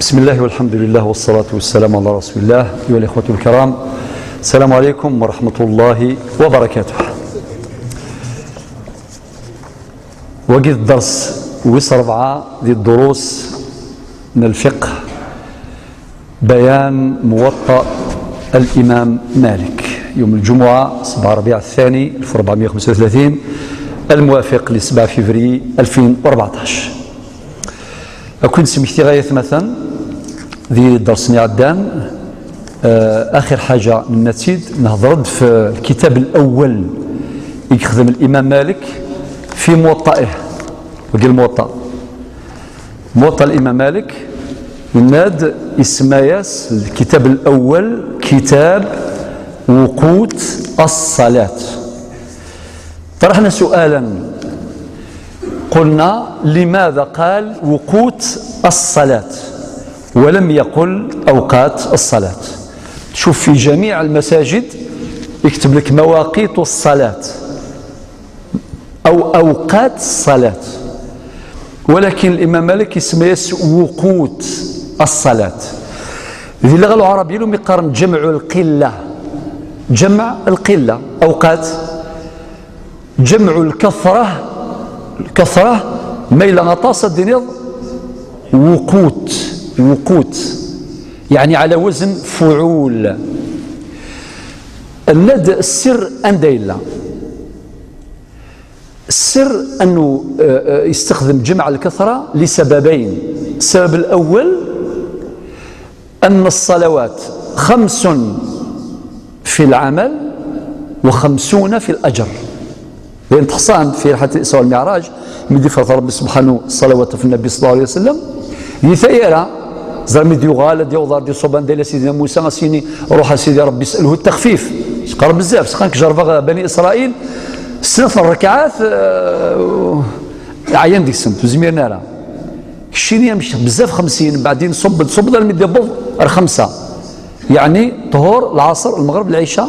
بسم الله والحمد لله والصلاة والسلام على رسول الله. أيها الإخوة الكرام، السلام عليكم ورحمة الله وبركاته. وقت الدرس ويس 4 دي الدروس من الفقه، بيان موطأ الإمام مالك، يوم الجمعة 7 ربيع الثاني 1435 الموافق ل 7 فبراير 2014. أكون سمحتي غاية مثلا ذي الدرس عدان. آخر حاجة من نتيد نهضرد في الكتاب الأول يخدم الإمام مالك في موطئه، وقال موطأ موطأ الإمام مالك يناد اسماياس الكتاب الأول كتاب وقوت الصلاة. طرحنا سؤالا، قلنا لماذا قال وقوت الصلاة ولم يقل أوقات الصلاة؟ تشوف في جميع المساجد يكتب لك مواقيت الصلاة أو أوقات الصلاة، ولكن الإمام مالك يسميه وقوت الصلاة. في اللغة العربية لهم يقارن جمع القلة، جمع القلة أوقات، جمع الكثرة، الكثرة ميل غطاس الدنيا وقوت، وقوت يعني على وزن فعول. الند السر أنديلا، السر أنه يستخدم جمع الكثرة لسببين. السبب الأول أن الصلوات 5 في العمل و50 في الأجر، لأن تحصان في رحلة الإسراء والمعراج مدي فرض ربي سبحانه الصلوات في النبي صلى الله عليه وسلم يثيرا زعما ديوغال ديوضار دي صوبان ديال سيدنا موسى سيني روح سيدي ربي يسأله التخفيف، قرب بزاف سخانك جربه بني إسرائيل سنة الركعات عيان ديك السنة زميرنا راه شيني يمشي بزاف 50 بعدين صب صب المدي بض 5، يعني طهور العصر المغرب العشاء،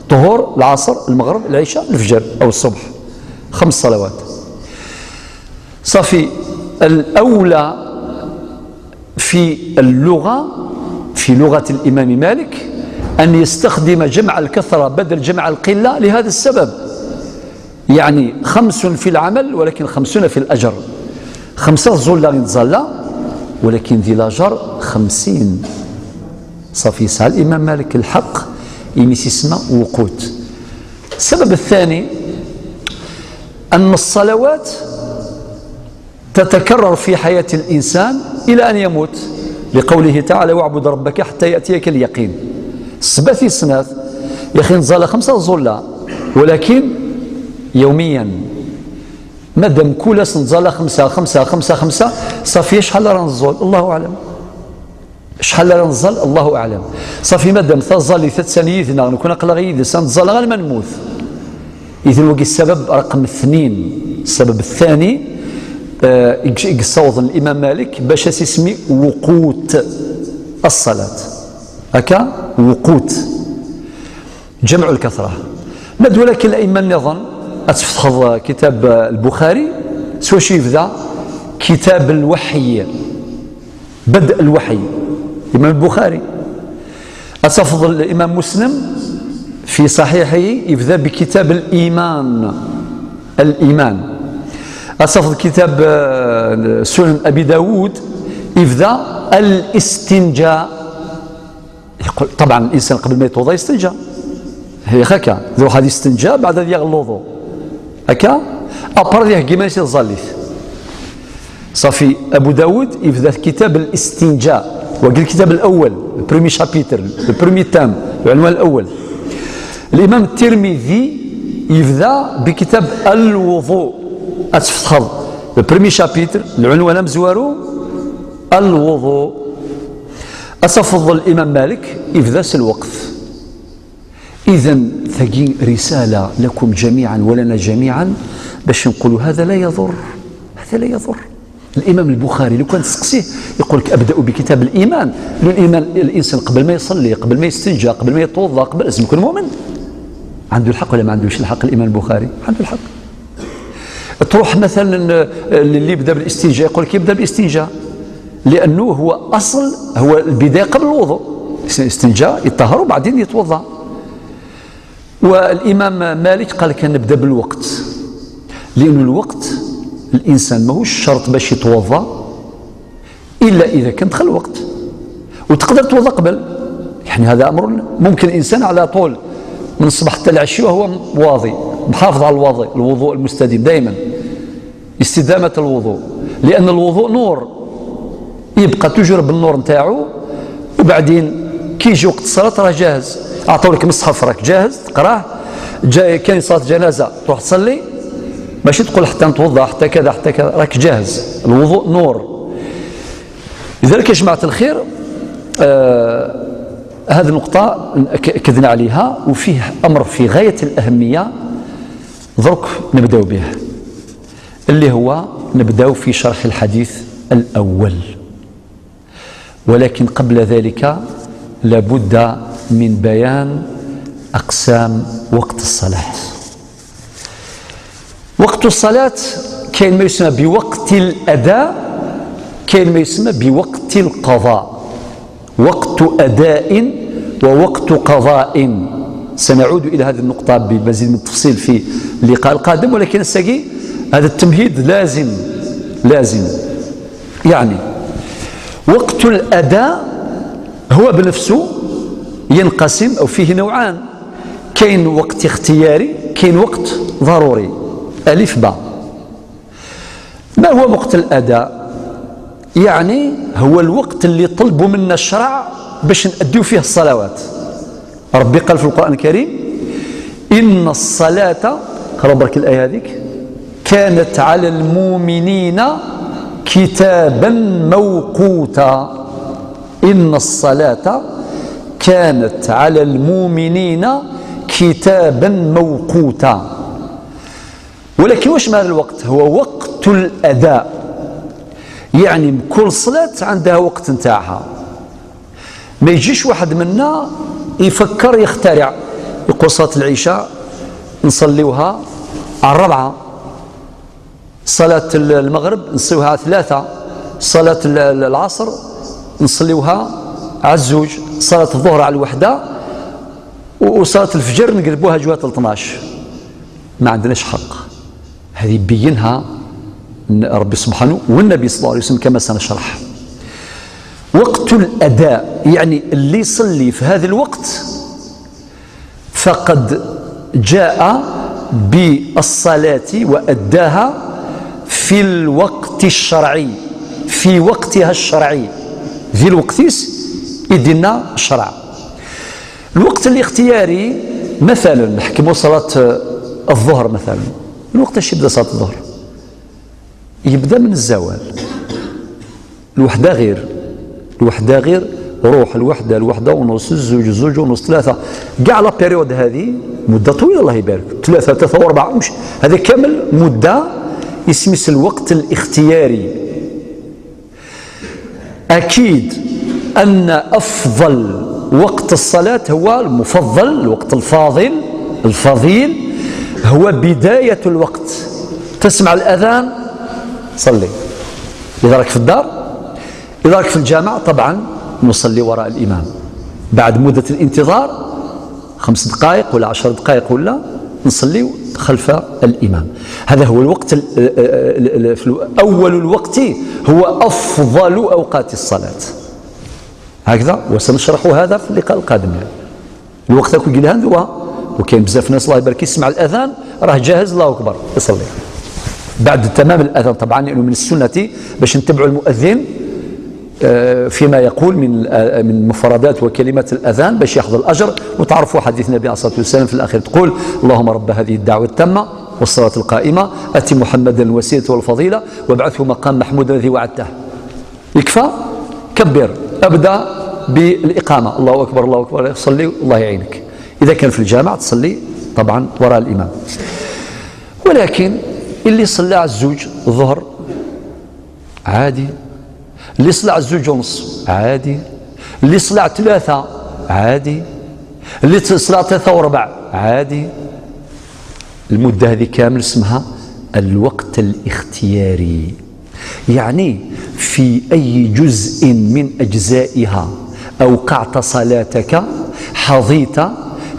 طهور العصر المغرب العشاء الفجر أو الصبح، 5 صلوات. صافي الأولى في اللغة، في لغة الإمام مالك، أن يستخدم جمع الكثرة بدل جمع القلة لهذا السبب، يعني 5 في العمل ولكن 50 في الأجر. 5 زلة نتزلى ولكن ذي الأجر 50. صافي سأل الإمام مالك الحق يمسي وقوت. السبب الثاني أن الصلوات تتكرر في حياة الإنسان إلى أن يموت، لقوله تعالى واعبد ربك حتى يأتيك اليقين. 7 سنات يا أخي نزال 5 زلة ولكن يوميا، مادام كل نزال 5 5 5 5 صافي شحال راه نزول الله أعلم، شحال راه نزل الله أعلم. صافي مادام تزال 3 سنين نكون قلا غير سنزال غير ما نموت. إذن وقي السبب رقم 2، السبب الثاني يصوض الإمام مالك باش يسمي وقوت الصلاة، هكا وقوت جمع الكثرة. ند ولكن الأئمة النظام أتفتح كتاب البخاري سوى شي يبدا كتاب الوحي، بدء الوحي الإمام البخاري. أتفضل الإمام مسلم في صحيحه يبدا بكتاب الإيمان، الإيمان. أتفضل كتاب سنن أبي داود يبدا الاستنجاء. يقول طبعا الإنسان قبل ما يتوضا يستنجى، هي هكا ذو هذه استنجاء بعد يغلظو هكا أبر ذي كيما يصلي. صافي أبو داود يبدا كتاب الاستنجاء، وقال الكتاب الأول ال premier chapitre، ال premier thème، العنوان الأول. الإمام الترمذي يبدا بكتاب الوضوء، أتفتحض ال premier chapitre، العنوان مزوارو الوضوء. أتفضل الإمام مالك يبدا الوقف. إذا ثقي رسالة لكم جميعا ولنا جميعا باش نقولوا هذا لا يضر، هذا لا يضر. الإمام البخاري لو كان تسقسيه يقول لك أبدأ بكتاب الإيمان، لأن الإيمان الإنسان قبل ما يصلي قبل ما يستنجى قبل ما يتوضأ قبل لازم يكون مؤمن. عنده الحق ولا ما عندوش الحق الإمام البخاري؟ عنده الحق. تروح مثلا اللي يبدا بالاستنجاء يقول لك يبدا بالاستنجاء. لأنه هو أصل، هو البداية قبل الوضوء، استنجاء يطهر وبعدين يتوضأ. والإمام مالك قال لك نبدأ بالوقت، لأن الوقت الإنسان ماهوش شرط باش يتوضأ إلا إذا كان دخل الوقت، وتقدر توضأ قبل، يعني هذا أمر ممكن الإنسان على طول من الصباح حتى العشي وهو واضي، محافظ على الوضوء، الوضوء المستديم دائما، استدامة الوضوء، لأن الوضوء نور، يبقى تجرب بالنور نتاعو، وبعدين كي يجي وقت الصلاة راه جاهز، أعطوا لك مصحف راك جاهز تقراه، جاي كاين صلاة جنازة تروح تصلي، ماشي تقول حتى نتوضأ حتى كذا حتى كذا، راك جاهز، الوضوء نور. لذلك يا جماعة الخير هذه النقطة أكدنا عليها، وفيه أمر في غاية الأهمية درك نبدأ به، اللي هو نبدأ في شرح الحديث الأول. ولكن قبل ذلك لابد من بيان أقسام وقت الصلاة. وقت الصلاة كاين ما يسمى بوقت الأداء، كاين ما يسمى بوقت القضاء، وقت أداء ووقت قضاء. سنعود إلى هذه النقطة بمزيد من التفصيل في اللقاء القادم، ولكن الساقي هذا التمهيد لازم لازم. يعني وقت الأداء هو بنفسه ينقسم أو فيه نوعان، كاين وقت اختياري، كاين وقت ضروري. ألف باء. ما هو وقت الأداء؟ يعني هو الوقت اللي طلبوا منا الشرع باش نأديو فيه الصلوات. ربي قال في القرآن الكريم: إن الصلاة، قرأ برك الآية هذيك، كانت على المؤمنين كتابا موقوتا. إن الصلاة كانت على المؤمنين كتابا موقوتا. ولكن واش معنى الوقت؟ هو وقت الأداء، يعني كل صلاة عندها وقت نتاعها. ما يجيش واحد منا يفكر يخترع، يقول صلاة العشاء نصليوها على 4، صلاة المغرب نصليوها على 3، صلاة العصر نصليوها على 2، صلاة الظهر على 1، وصلاة الفجر نقلبوها جوات 12. ما عندناش حق. هذه بينها ربي سبحانه والنبي صلى الله عليه وسلم كما سنشرح. وقت الأداء يعني اللي يصلي في هذا الوقت فقد جاء بالصلاة وأداها في الوقت الشرعي، في وقتها الشرعي، في الوقتيس يدينا الشرع. الوقت الاختياري مثلا نحكموا صلاة الظهر مثلا، الوقت اش يبدا صلاة الظهر؟ يبدا من الزوال. الوحدة غير، الوحدة غير، روح الوحدة، الوحدة ونص، الزوج، الزوج ونص، 3، كاع la période هذه مدة طويلة الله يبارك، 3 3 و4، مش هذا كامل مدة يسمس الوقت الاختياري. أكيد أن أفضل وقت الصلاة هو المفضل، الوقت الفاضل، الفضيل هو بداية الوقت. تسمع الأذان صلي، إذا راك في الدار، إذا راك في الجامع طبعا نصلي وراء الإمام. بعد مدة الانتظار 5 دقائق ولا 10 دقائق ولا نصلي خلف الإمام. هذا هو الوقت، أول الوقت هو أفضل أوقات الصلاة هكذا، وسنشرح هذا في اللقاء القادم. الوقت كل قلها، وكاين بزاف ناس الله يبارك يسمع الأذان راه جاهز الله أكبر يصلي بعد تمام الأذان طبعا، لأنه من السنة باش نتبعوا المؤذن فيما يقول من مفردات وكلمات الأذان باش ياخذ الأجر. وتعرفوا حديث النبي عليه الصلاة والسلام في الأخير تقول: اللهم رب هذه الدعوة التامة والصلاة القائمة أتي محمدا الوسيلة والفضيلة وابعثه مقام محمود الذي وعدته. يكفى كبر، أبدأ بالإقامة، الله أكبر الله أكبر، صلي الله يعينك. إذا كان في الجامع تصلي طبعا وراء الإمام. ولكن اللي صلى على 2 الظهر عادي، اللي صلى على 2:30 عادي، اللي صلى على 3 عادي، اللي صلى على 3:15 عادي. المدة هذه كامل اسمها الوقت الاختياري. يعني في أي جزء من أجزائها أوقعت صلاتك حظيت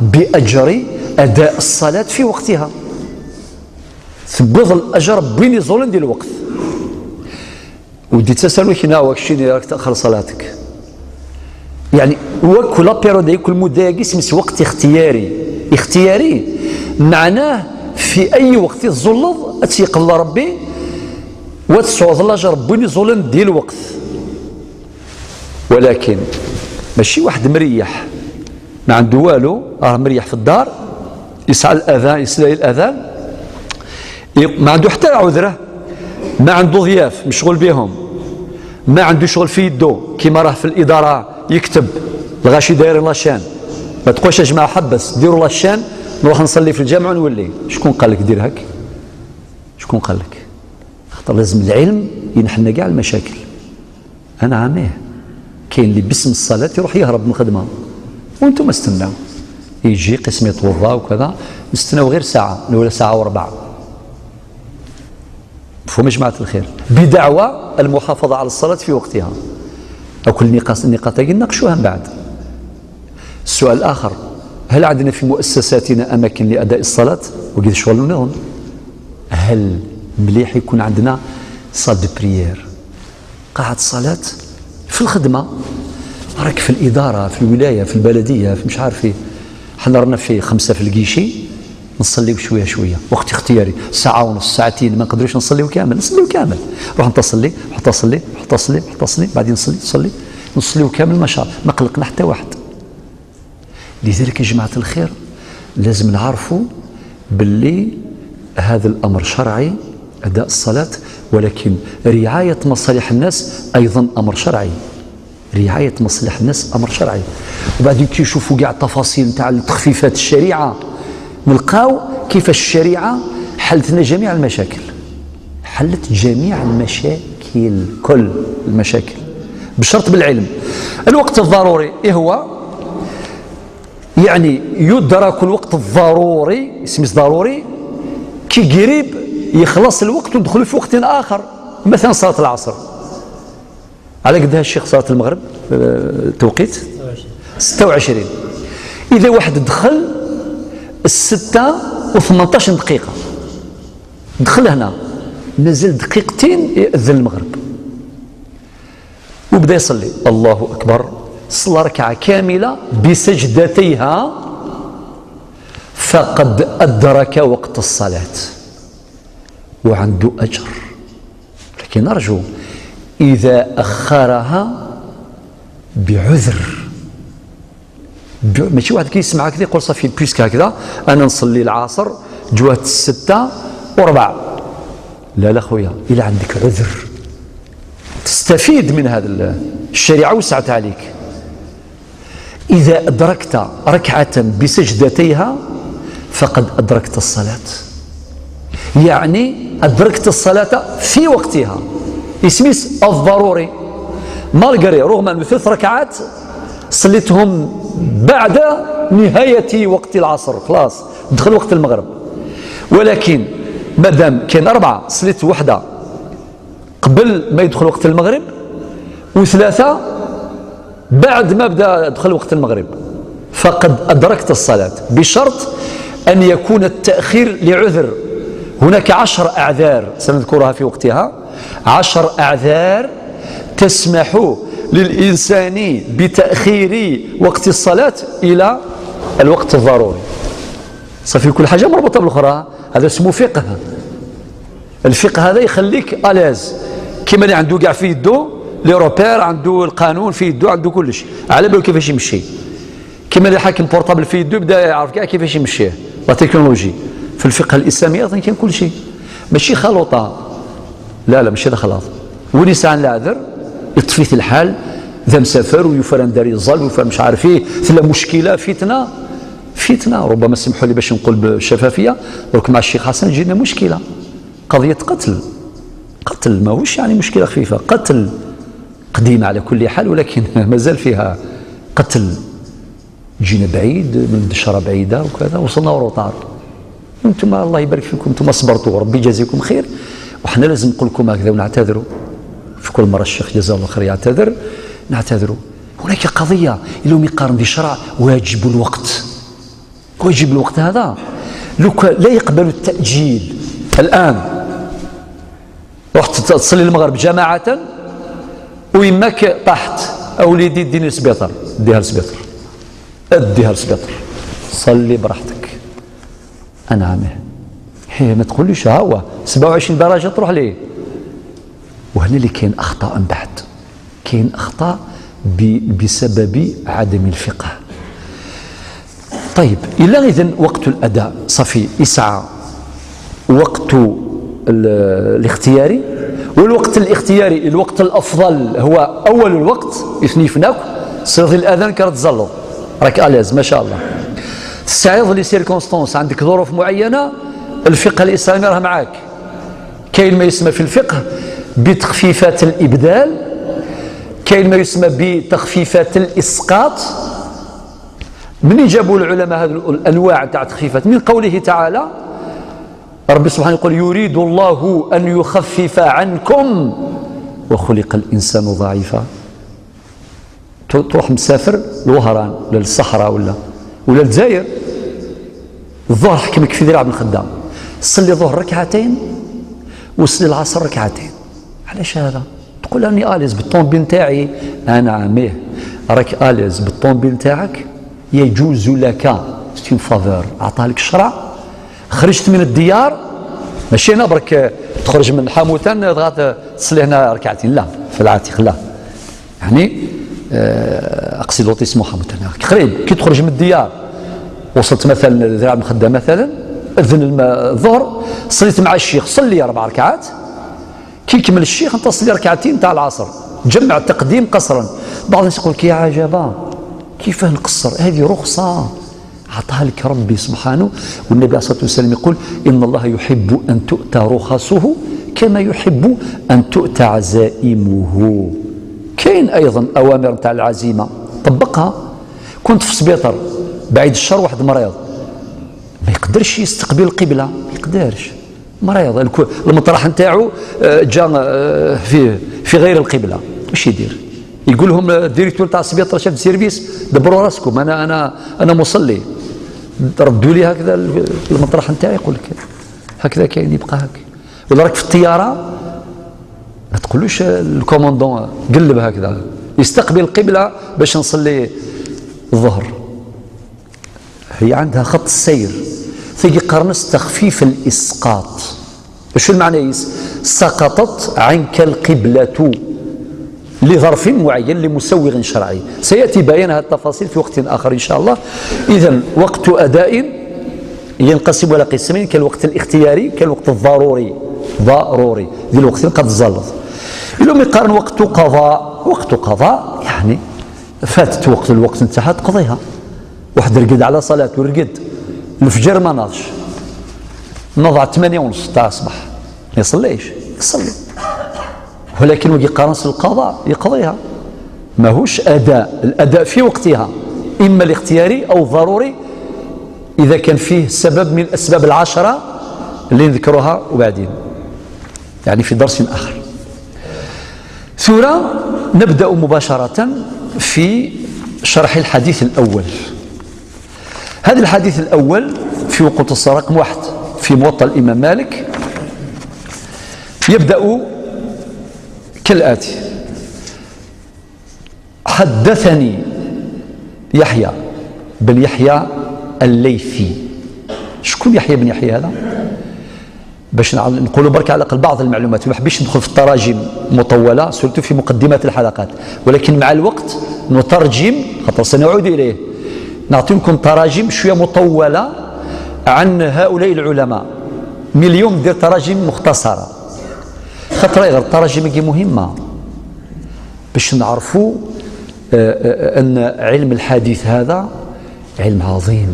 بأجر أداء الصلاة في وقتها. ثبوض الأجر بين يزولن ديال الوقت. ودي تسألو كنا واكشيني راك تأخر صلاتك. يعني وكل période كل مدة اسمه وقت اختياري. اختياري معناه في أي وقت تزلض أتيقل ربي وتسعود الأجر بين يزولن ديال الوقت. ولكن ماشي واحد مريح ما عنده والو، راه مريح في الدار، يسعى الأذان، يسلي الأذان، ما عنده حتى عذره، ما عنده ضياف مشغول بهم، ما عنده شغل في يدو كيما راه في الإدارة يكتب الغاشي دايرين la chaîne. ما تقولش يا جماعة حبس ديروا la chaîne نروح نصلي في الجامع ونولي. شكون قال لك دير هك؟ شكون قال لك؟ خاطر لازم العلم ينحلنا كاع المشاكل. أنا عامية كاين اللي باسم الصلاة يروح يهرب من الخدمة، وانتم استناو يجي قسم يتوضا وكذا، نستناو غير ساعة ولا ساعة وربع. مفهوم يا جماعة الخير؟ بدعوى المحافظة على الصلاة في وقتها. أو كل النقاط ناقشوها من بعد. السؤال الآخر، هل عندنا في مؤسساتنا أماكن لأداء الصلاة؟ وقيل شغل النظام. هل مليح يكون عندنا salle de prière، قاعة صلاة في الخدمة؟ راك في الإدارة، في الولاية، في البلدية، في مش عارف ايه. حنا رانا في 5 في ال guichet، نصليو شوية شوية، وقت اختياري، ساعة ونص، ساعتين، ما نقدروش نصليو كامل، نصليو كامل. روح انت صلي، روح تصلي، روح تصلي، روح تصلي، بعدين نصلي، تصلي، نصليو كامل ما شاء الله، ما قلقنا حتى واحد. لذلك يا جماعة الخير لازم نعرفوا باللي هذا الأمر شرعي، أداء الصلاة، ولكن رعاية مصالح الناس أيضا أمر شرعي. رعاية مصالح الناس أمر شرعي. وبعدين كي يشوفوا كاع التفاصيل نتاع التخفيفات الشريعة، نلقاو كيف الشريعة حلت لنا جميع المشاكل، حلت جميع المشاكل، كل المشاكل، بشرط بالعلم. الوقت الضروري إيه هو؟ يعني يدرك الوقت الضروري، اسمه ضروري، كي قريب يخلص الوقت وندخلوا في وقت آخر. مثلا صلاة العصر على قدها الشيخ، صلاة المغرب توقيت 26. إذا واحد دخل 6:18 دقيقة، دخل هنا نزل دقيقتين يأذن المغرب وبدا يصلي، الله أكبر، صلى ركعة كاملة بسجدتيها، فقد أدرك وقت الصلاة وعنده أجر. لكن أرجو إذا أخرها بعذر، ماشي واحد كيسمع هكذا يقول صافي puisque هكذا أنا نصلي العصر جوات 6:15. لا لا خويا، إلا عندك عذر تستفيد من هذا، الشريعة وسعت عليك. إذا أدركت ركعة بسجدتيها فقد أدركت الصلاة، يعني أدركت الصلاة في وقتها، اسميس الضروري، malgré رغم أن 3 ركعات صليتهم بعد نهاية وقت العصر، خلاص دخل وقت المغرب، ولكن مادام كاين 4 صليت وحدة قبل ما يدخل وقت المغرب، و3 بعد ما بدا دخل وقت المغرب، فقد أدركت الصلاة، بشرط أن يكون التأخير لعذر. هناك 10 أعذار سنذكرها في وقتها، 10 أعذار تسمح للإنسان بتأخير وقت الصلاة إلى الوقت الضروري. صافي كل حاجة مربوطة بالأخرى، هذا اسمه فقه. الفقه هذا يخليك à l'aise، كيما اللي عنده كاع في يدو les repères، عنده القانون في يدو، عنده كلش، على بالو كيفاش يمشي. كيما اللي حاكم portable في يدو بدا يعرف كاع كيفاش يمشيه، la technologie. في الفقه الإسلامي أيضا كاين كل شيء، ماشي خلوطة، لا لا ماشي هذا خلاط. ولي ساعة العذر يطفي الحال، ذا مسافر ويفرن داري الظل ويفرن مش عارف ايه، ثلا مشكلة، فتنة، فتنة. ربما سمحوا لي باش نقول بشفافية، درك مع الشيخ حسن جينا مشكلة، قضية قتل، قتل ماهوش يعني مشكلة خفيفة، قتل قديمة على كل حال، ولكن مازال فيها قتل. جينا بعيد من دشرة بعيدة وكذا، وصلنا retard. انتم الله يبارك فيكم، انتم صبرتوا ربي يجازيكم خير، وحنا لازم نقول لكم هكذا ونعتذروا. في كل مرة الشيخ جزاه الله خير يعتذر، نعتذروا. هناك قضية اليوم يقارن بشرع واجب الوقت. واجب الوقت هذا لو لا يقبل التأجيل. الآن رحت تصلي المغرب جماعة ويماك طاحت، أوليدي ديني للسبيطار، ديها للسبيطار، اديها للسبيطار، صلي براحتك. أنا عامه ما تقوليش ها هو 27 درجة تروح ليه. وهنا اللي كاين أخطاء من بعد، كاين أخطاء بسبب عدم الفقه. طيب إلا إذن وقت الأداء صافي يسعى وقت الاختياري، والوقت الاختياري الوقت الأفضل هو أول الوقت، يثنيفناك صيغ الأذان كرتزلو راك à l'aise ما شاء الله. تستعيض les circonstances، عندك ظروف معينة، الفقه الإسلامي راه معاك. كاين ما يسمى في الفقه بتخفيفات الإبدال، كاين ما يسمى بتخفيفات الإسقاط. من جابوا العلماء هذه الأنواع تاع التخفيفات؟ من قوله تعالى، ربي سبحانه يقول يريد الله أن يخفف عنكم وخلق الإنسان ضعيفا. تروح مسافر لوهران ولا للصحراء ولا الجزائر، الظهر حكمك في ذراع بن خدام، صلي الظهر ركعتين وصلي العصر ركعتين. علاش هذا؟ تقول راني à l'aise بالطوموبيل نتاعي. انا عمية راك à l'aise بالطوموبيل نتاعك، يجوز لك، c'est une faveur عطاها لك الشرع. خرجت من الديار، ماشي انا برك تخرج من حاموتان تغات تصلي هنا ركعتين، لا في العتيق لا، يعني اقصد lotissement حاموتان قريب. كي تخرج من الديار وصلت مثلا ذراع مخده مثلا، اذن الظهر صليت مع الشيخ، صلي 4 ركعات، كي يكمل الشيخ انت صلي ركعتين تاع العصر، جمع تقديم قصرا. بعض الناس يقول لك يا عجبا كيفاه نقصر، هذه رخصه عطاها لك ربي سبحانه. والنبي عليه الصلاة والسلام يقول ان الله يحب ان تؤتى رخصه كما يحب ان تؤتى عزائمه. كاين ايضا اوامر تاع العزيمة طبقها. كنت في سبيطر بعيد الشر، واحد مريض ما يقدرش يستقبل القبلة، ما يقدرش، مريض المطرح نتاعو جا في غير القبلة، واش يدير؟ يقول لهم ال directeur تاع السبيطار chef service دبروا راسكم، انا انا انا مصلي، ردوا لي هكذا المطرح نتاعي. يقول لك هكذا كاين يبقى هكا. ولا راك في الطيارة ما تقولوش ال commandant قلب هكذا، يستقبل القبلة باش نصلي الظهر. هي عندها خط السير. تيجي قرنس تخفيف الإسقاط. شو المعنى؟ سقطت عنك القبلة لظرف معين لمسوغ شرعي. سيأتي بيان هذه التفاصيل في وقت آخر إن شاء الله. إذن وقت أداء ينقسم إلى قسمين، كالوقت الاختياري كالوقت الضروري. ضروري ذي الوقت قد تزلط. إلى يقارن وقت قضاء. وقت قضاء يعني فاتت وقت الوقت انتهى تقضيها. واحد رقد على صلاة ورقد الفجر ما ناضش، نضع 8:30 تاع الصباح ما يصليش، يصلي، ولكن وقي قرنس القضاء يقضيها، ماهوش أداء. الأداء في وقتها إما الاختياري أو الضروري إذا كان فيه سبب من الأسباب 10 اللي نذكرها وبعدين يعني في درس آخر. ثم نبدأ مباشرة في شرح الحديث الأول. هذا الحديث الأول في وقوت الصلاة رقم 1 في موطأ الإمام مالك، يبدأ كالآتي: حدثني يحيى بن يحيى الليثي. شكون يحيى بن يحيى هذا؟ باش نقولوا برك على الأقل بعض المعلومات، ما حبيش ندخل في التراجم مطولة surtout في مقدمات الحلقات، ولكن مع الوقت نترجم خاطر سنعود إليه، نعطيكم تراجم شوية مطولة عن هؤلاء العلماء. من اليوم دير تراجم مختصرة، خاطر غير التراجم مهمة باش نعرفوا أن علم الحديث هذا علم عظيم.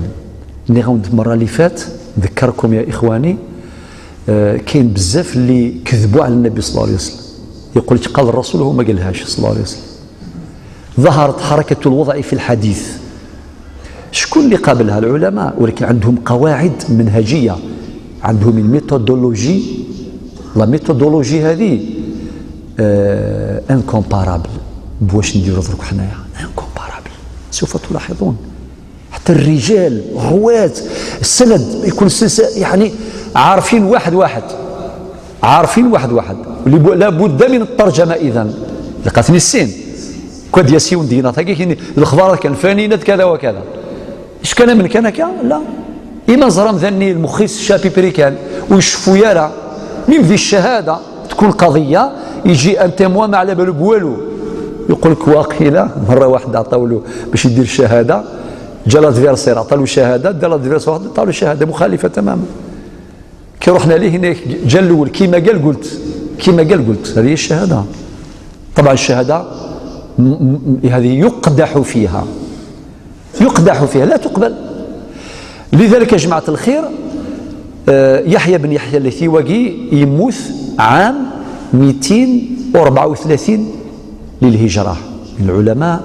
اللي غاود المرة اللي فات نذكركم يا إخواني، كاين بزاف اللي كذبوا على النبي صلى الله عليه وسلم، يقول لك قال الرسول وهو ما قالهاش صلى الله عليه وسلم. ظهرت حركة الوضع في الحديث. شكون اللي قابلها؟ العلماء، ولكن عندهم قواعد منهجية، عندهم ال méthodologie. la méthodologie هذه incomparable بواش نديرو درك حنايا، incomparable. سوف تلاحظون حتى الرجال الرواة السند يكون يعني عارفين واحد واحد، عارفين واحد واحد. لا بد من الترجمة إذا لقاتني السين كاد ياسيون دينا كاين الخبار كان فانينات كذا وكذا. اش كان من كان كا لا إما زرام ذني المخيس شابي بريكان ويشفوا يارا ميم ذي الشهادة تكون قضية يجي un témoin ما على بالو بوالو يقول لك واقيلا مرة واحدة عطاو له باش يدير الشهادة، جا l'adversaire عطا له شهادة، دا l'adversaire واحد عطا له شهادة مخالفة تماما. كي رحنا ليه هناك جا الاول كيما قال قلت، كيما قال قلت، هذه هي الشهادة. طبعا الشهادة هذه يقدح فيها، يقدح فيها، لا تقبل. لذلك يا جماعة الخير يحيى بن يحيى الليثي يموت عام 234 للهجرة، من العلماء،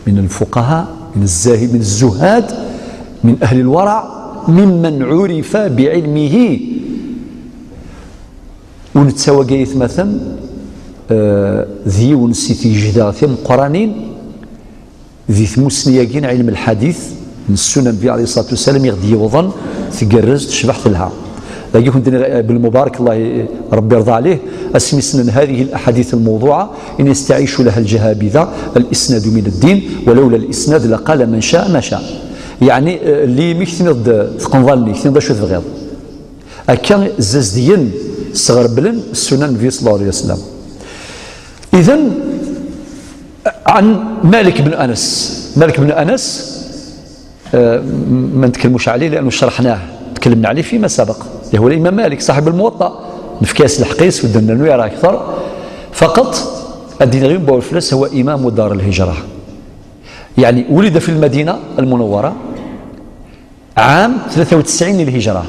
من الفقهاء، من الزاهد، من الزهاد، من أهل الورع، ممن عرف بعلمه. ونتساوى مثلا ذي ونسيتي جدا ثم قرانين ذي ثموسنياكين علم الحديث من السنة النبي عليه الصلاة والسلام يغدي يوضن تقرز تشبح لها. لاقي كنت بالمبارك الله ربي يرضى عليه اسمي سنن هذه الاحاديث الموضوعة ان يستعيش لها الجهابذه الاسناد من الدين ولولا الاسناد لقال من شاء ما شاء. يعني اللي ميكتنض تقنضلني كتنض شو تبغيض اكا زازديا صغربلن السنن النبي صلى الله عليه وسلم. اذا عن مالك بن انس، مالك بن انس ما نتكلموش عليه لانه شرحناه، تكلمنا عليه فيما سبق، اللي هو الامام مالك صاحب الموطأ نفكاس الحقيس ودنا نويرا اكثر. فقط الدين بوالفلس هو امام دار الهجرة، يعني ولد في المدينة المنورة عام 93 للهجرة،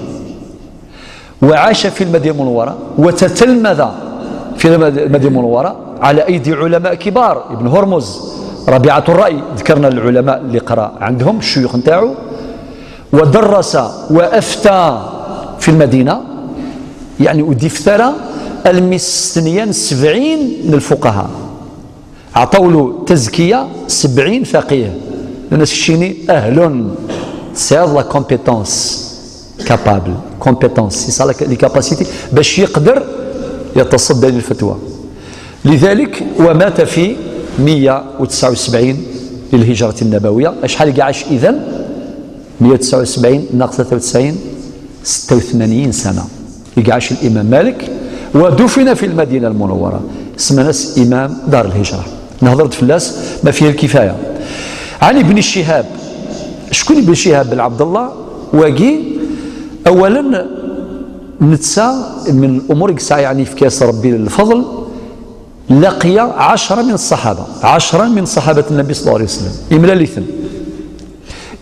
وعاش في المدينة المنورة وتتلمذ في المدينة المنورة على ايدي علماء كبار، ابن هرمز، ربيعة الراي، ذكرنا العلماء اللي قرا عندهم الشيوخ نتاعو، ودرس وافتى في المدينة، يعني ودفتر المستنيان 70 من الفقهاء، عطوا له تزكيه 70 فقيه. الناس الشيني اهل c'est la compétence capable compétence c'est ça les capacités باش يقدر يتصدى للفتوى. لذلك ومات في 179 للهجرة النبوية. اشحال عاش إذن؟ 179 ناقص 93 86 سنة يعيش الإمام مالك، ودفن في المدينة المنورة. اسمه إمام دار الهجرة. نهضرت فلاس ما فيه الكفاية. عن ابن شهاب، شكون ابن شهاب؟ بن عبد الله واقي. أولا نتسى من الأمور يعني في كاس ربي الفضل لقي 10 من الصحابة، 10 من صحابة النبي صلى الله عليه وسلم، إملا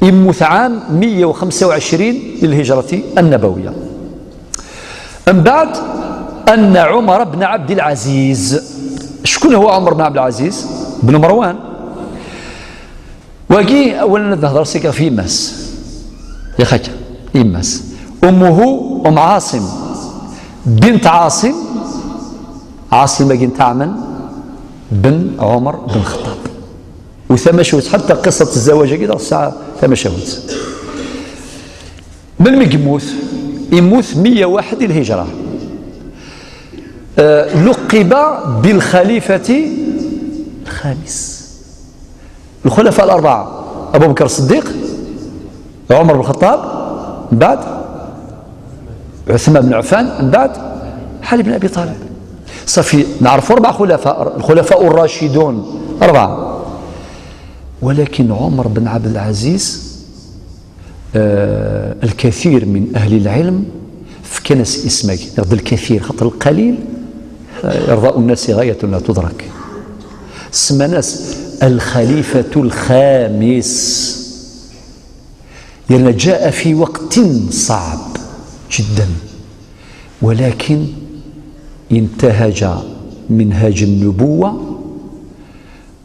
يموت عام 125 للهجرة النبوية. من بعد أن عمر بن عبد العزيز، شكون هو عمر بن عبد العزيز؟ بن مروان. واقي أولا نهضر سيكا في يماس يا خاك يماس، أمه أم عاصم بنت عاصم، عاصم بن تعمن بن عمر بن الخطاب. وثم شوت حتى قصة الزواج كده الساعة ثم شوت. من يموت؟ يموت 101 الهجرة. لقب بالخليفة الخامس. الخلفاء الأربعة أبو بكر الصديق، عمر بن الخطاب، من بعد عثمان بن عفان، من بعد علي بن أبي طالب. صافي نعرفوا 4 خلفاء، الخلفاء الراشدون 4. ولكن عمر بن عبد العزيز الكثير من أهل العلم في كنس اسمك يرضى الكثير، خاطر القليل إرضاء الناس غاية لا تدرك. سما ناس الخليفة الخامس، لأن جاء في وقت صعب جدا، ولكن انتهج منهاج النبوة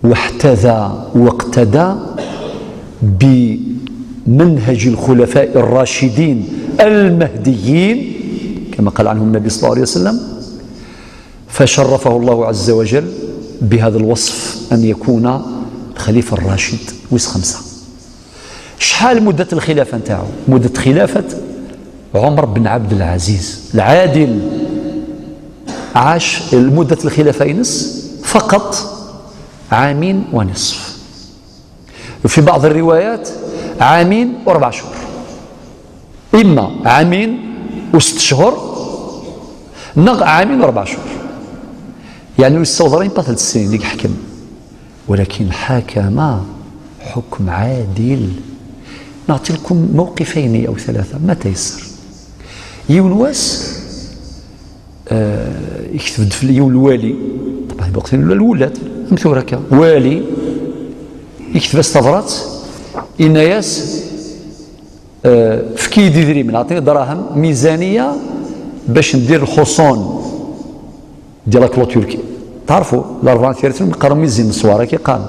واحتذى واقتدى بمنهج الخلفاء الراشدين المهديين كما قال عنهم النبي صلى الله عليه وسلم. فشرفه الله عز وجل بهذا الوصف أن يكون الخليفة الراشد ويس 5. شحال مدة الخلافة نتاعو؟ مدة خلافة عمر بن عبد العزيز العادل عاش مدة الخلافة ينس فقط 2.5 عام، وفي بعض الروايات 2 و4 شهور، إما 2 و6 شهور نغ 2 و4 شهور، يعني يستوضرين با 3 سنين اللي حكم، ولكن حاكم حكم عادل. نعطي لكم موقفين أو 3 ما تيسر. يونواس يكتب في يوم الوالي، طبعا وقت الولاة مثوركا والي يكتب استفرات إن ياس فكي ديري من عطيني دراهم ميزانية باش ندير الخصون ديال لا clôture. تعرفوا الأربعة ثلاثين قالوا ميزين الصوار كي قال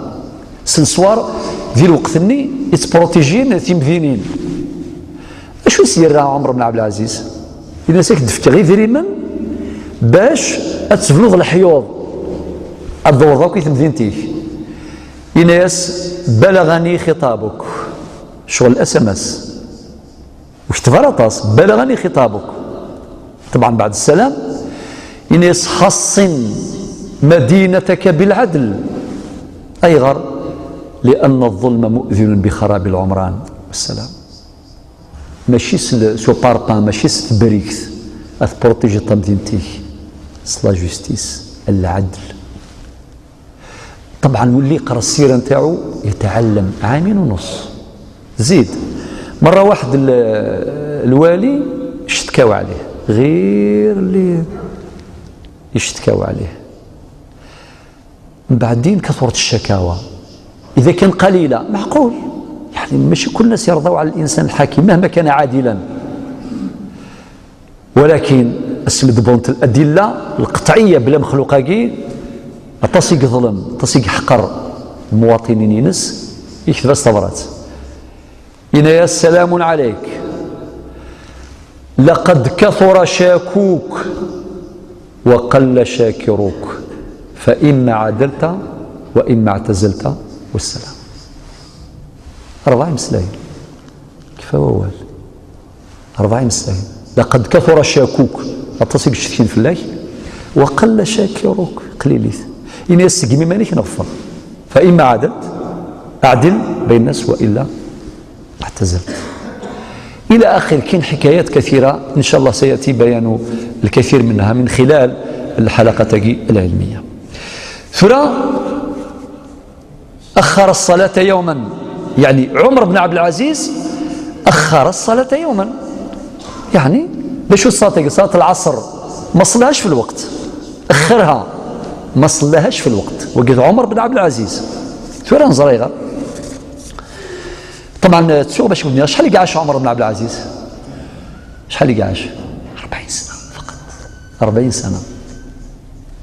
سنسوار ديال وقت ني يتبروتيجين تيمدينين. اشو يسير عمر بن عبد العزيز؟ إذا ساك دفك غير دريما باش تبلغ الحيوض الدور كي تمدينتيك. إناس بلغني خطابك، شغل SMS وكتب طاس بلغني خطابك، طبعا بعد السلام. إناس حصن مدينتك بالعدل، أيغر لأن الظلم مؤذن بخراب العمران والسلام. ماشي سو باربان، ماشي ستبريكت اتبروتيجي مدينتيك، la justice العدل. طبعا واللي يقرا السيرة نتاعو يتعلم. 2.5 عام زيد. مرة واحد الوالي اشتكاو عليه، غير اللي يشتكاو عليه، من بعدين كثرت الشكاوى. اذا كان قليله معقول، يعني ماشي كل الناس يرضوا على الانسان الحاكم مهما كان عادلا، ولكن اسمد بونت الادلة القطعية بلا مخلوقه كي تصيق ظلم، تصيق حقر المواطنين ينس يكتب استبرات. إنا السلام عليك، لقد كثر شاكوك وقل شاكروك، فإما عدلت وإما اعتزلت والسلام. 4 مسلاين كيف هو 4 مسلاين. لقد كثر شاكوك أتصيق الشتكين في الله، وقل شاكروك قليليث. إن يستقيم مانيك نغفر، فإما عدلت أعدل بين الناس وإلا اعتزلت. إلى آخر. كاين حكايات كثيرة إن شاء الله سيأتي بيان الكثير منها من خلال الحلقة العلمية. ثرى أخر الصلاة يوما، يعني عمر بن عبد العزيز أخر الصلاة يوما، يعني باش الصلاة، صلاة العصر ما صلاهاش في الوقت، أخرها ما صلاهاش في الوقت. وقد عمر بن عبد العزيز ثرى نزريغة. طبعا تسوق باش بني شحال اللي عاش عمر بن عبد العزيز؟ شحال اللي عاش؟ 40 سنة فقط، 40 سنة.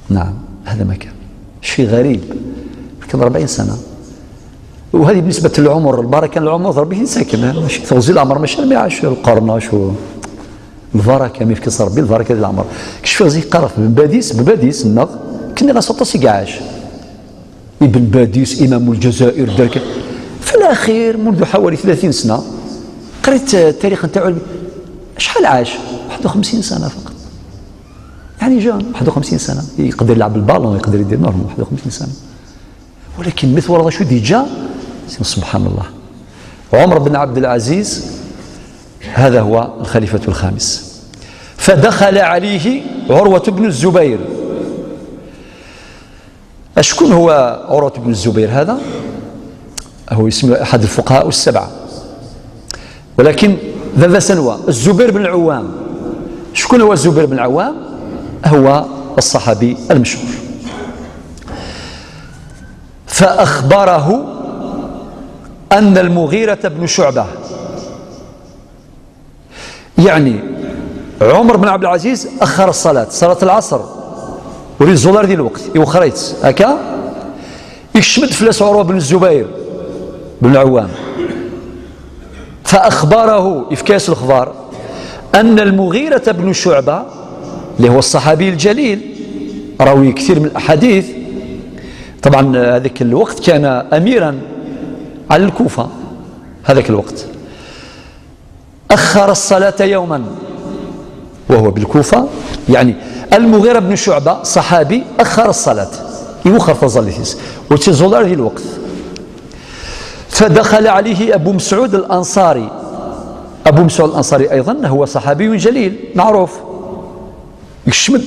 نعم هذا ما كان شيء غريب، كان 40 سنة. وهذه بالنسبة للعمر، البركة العمر ربي ساكن، ماشي تغزي العمر، ماشي ما عاش القرن شو البركة ما يفكس ربي البركة ديال العمر. كشف غزي قرف بن باديس، بن باديس النغ كني غاسطاسي كاع ابن باديس إمام الجزائر دارك. في الأخير منذ حوالي 30 سنة قريت التاريخ نتاعو، شحال عاش؟ 51 سنة فقط، يعني jeune 51 سنة يقدر يلعب البالون، يقدر يدير normal 51 سنة. ولكن مثل راه شو déjà سبحان الله. عمر بن عبد العزيز هذا هو الخليفة الخامس. فدخل عليه عروة بن الزبير. أشكون هو عروة بن الزبير هذا؟ هو اسمه أحد الفقهاء السبعة، ولكن ذا سنوى الزبير بن العوام. شكون هو الزبير بن العوام؟ هو الصحابي المشهور. فأخبره أن المغيرة بن شعبة، يعني عمر بن عبد العزيز أخر الصلاة، صلاة العصر وريد الزولار ديال الوقت يوخريت هكا، يشمد فلاس عروة بن الزبير بن العوام. فأخبره إفكاس الأخبار أن المغيرة بن شعبة اللي هو الصحابي الجليل راوي كثير من الأحاديث. طبعا هذاك الوقت كان أميرا على الكوفة هذاك الوقت. أخر الصلاة يوما وهو بالكوفة، يعني المغيرة بن شعبة صحابي أخر الصلاة، يوخر فظليتيس وتزولار ذي الوقت. فدخل عليه أبو مسعود الأنصاري. أبو مسعود الأنصاري أيضا هو صحابي جليل معروف، يشمد،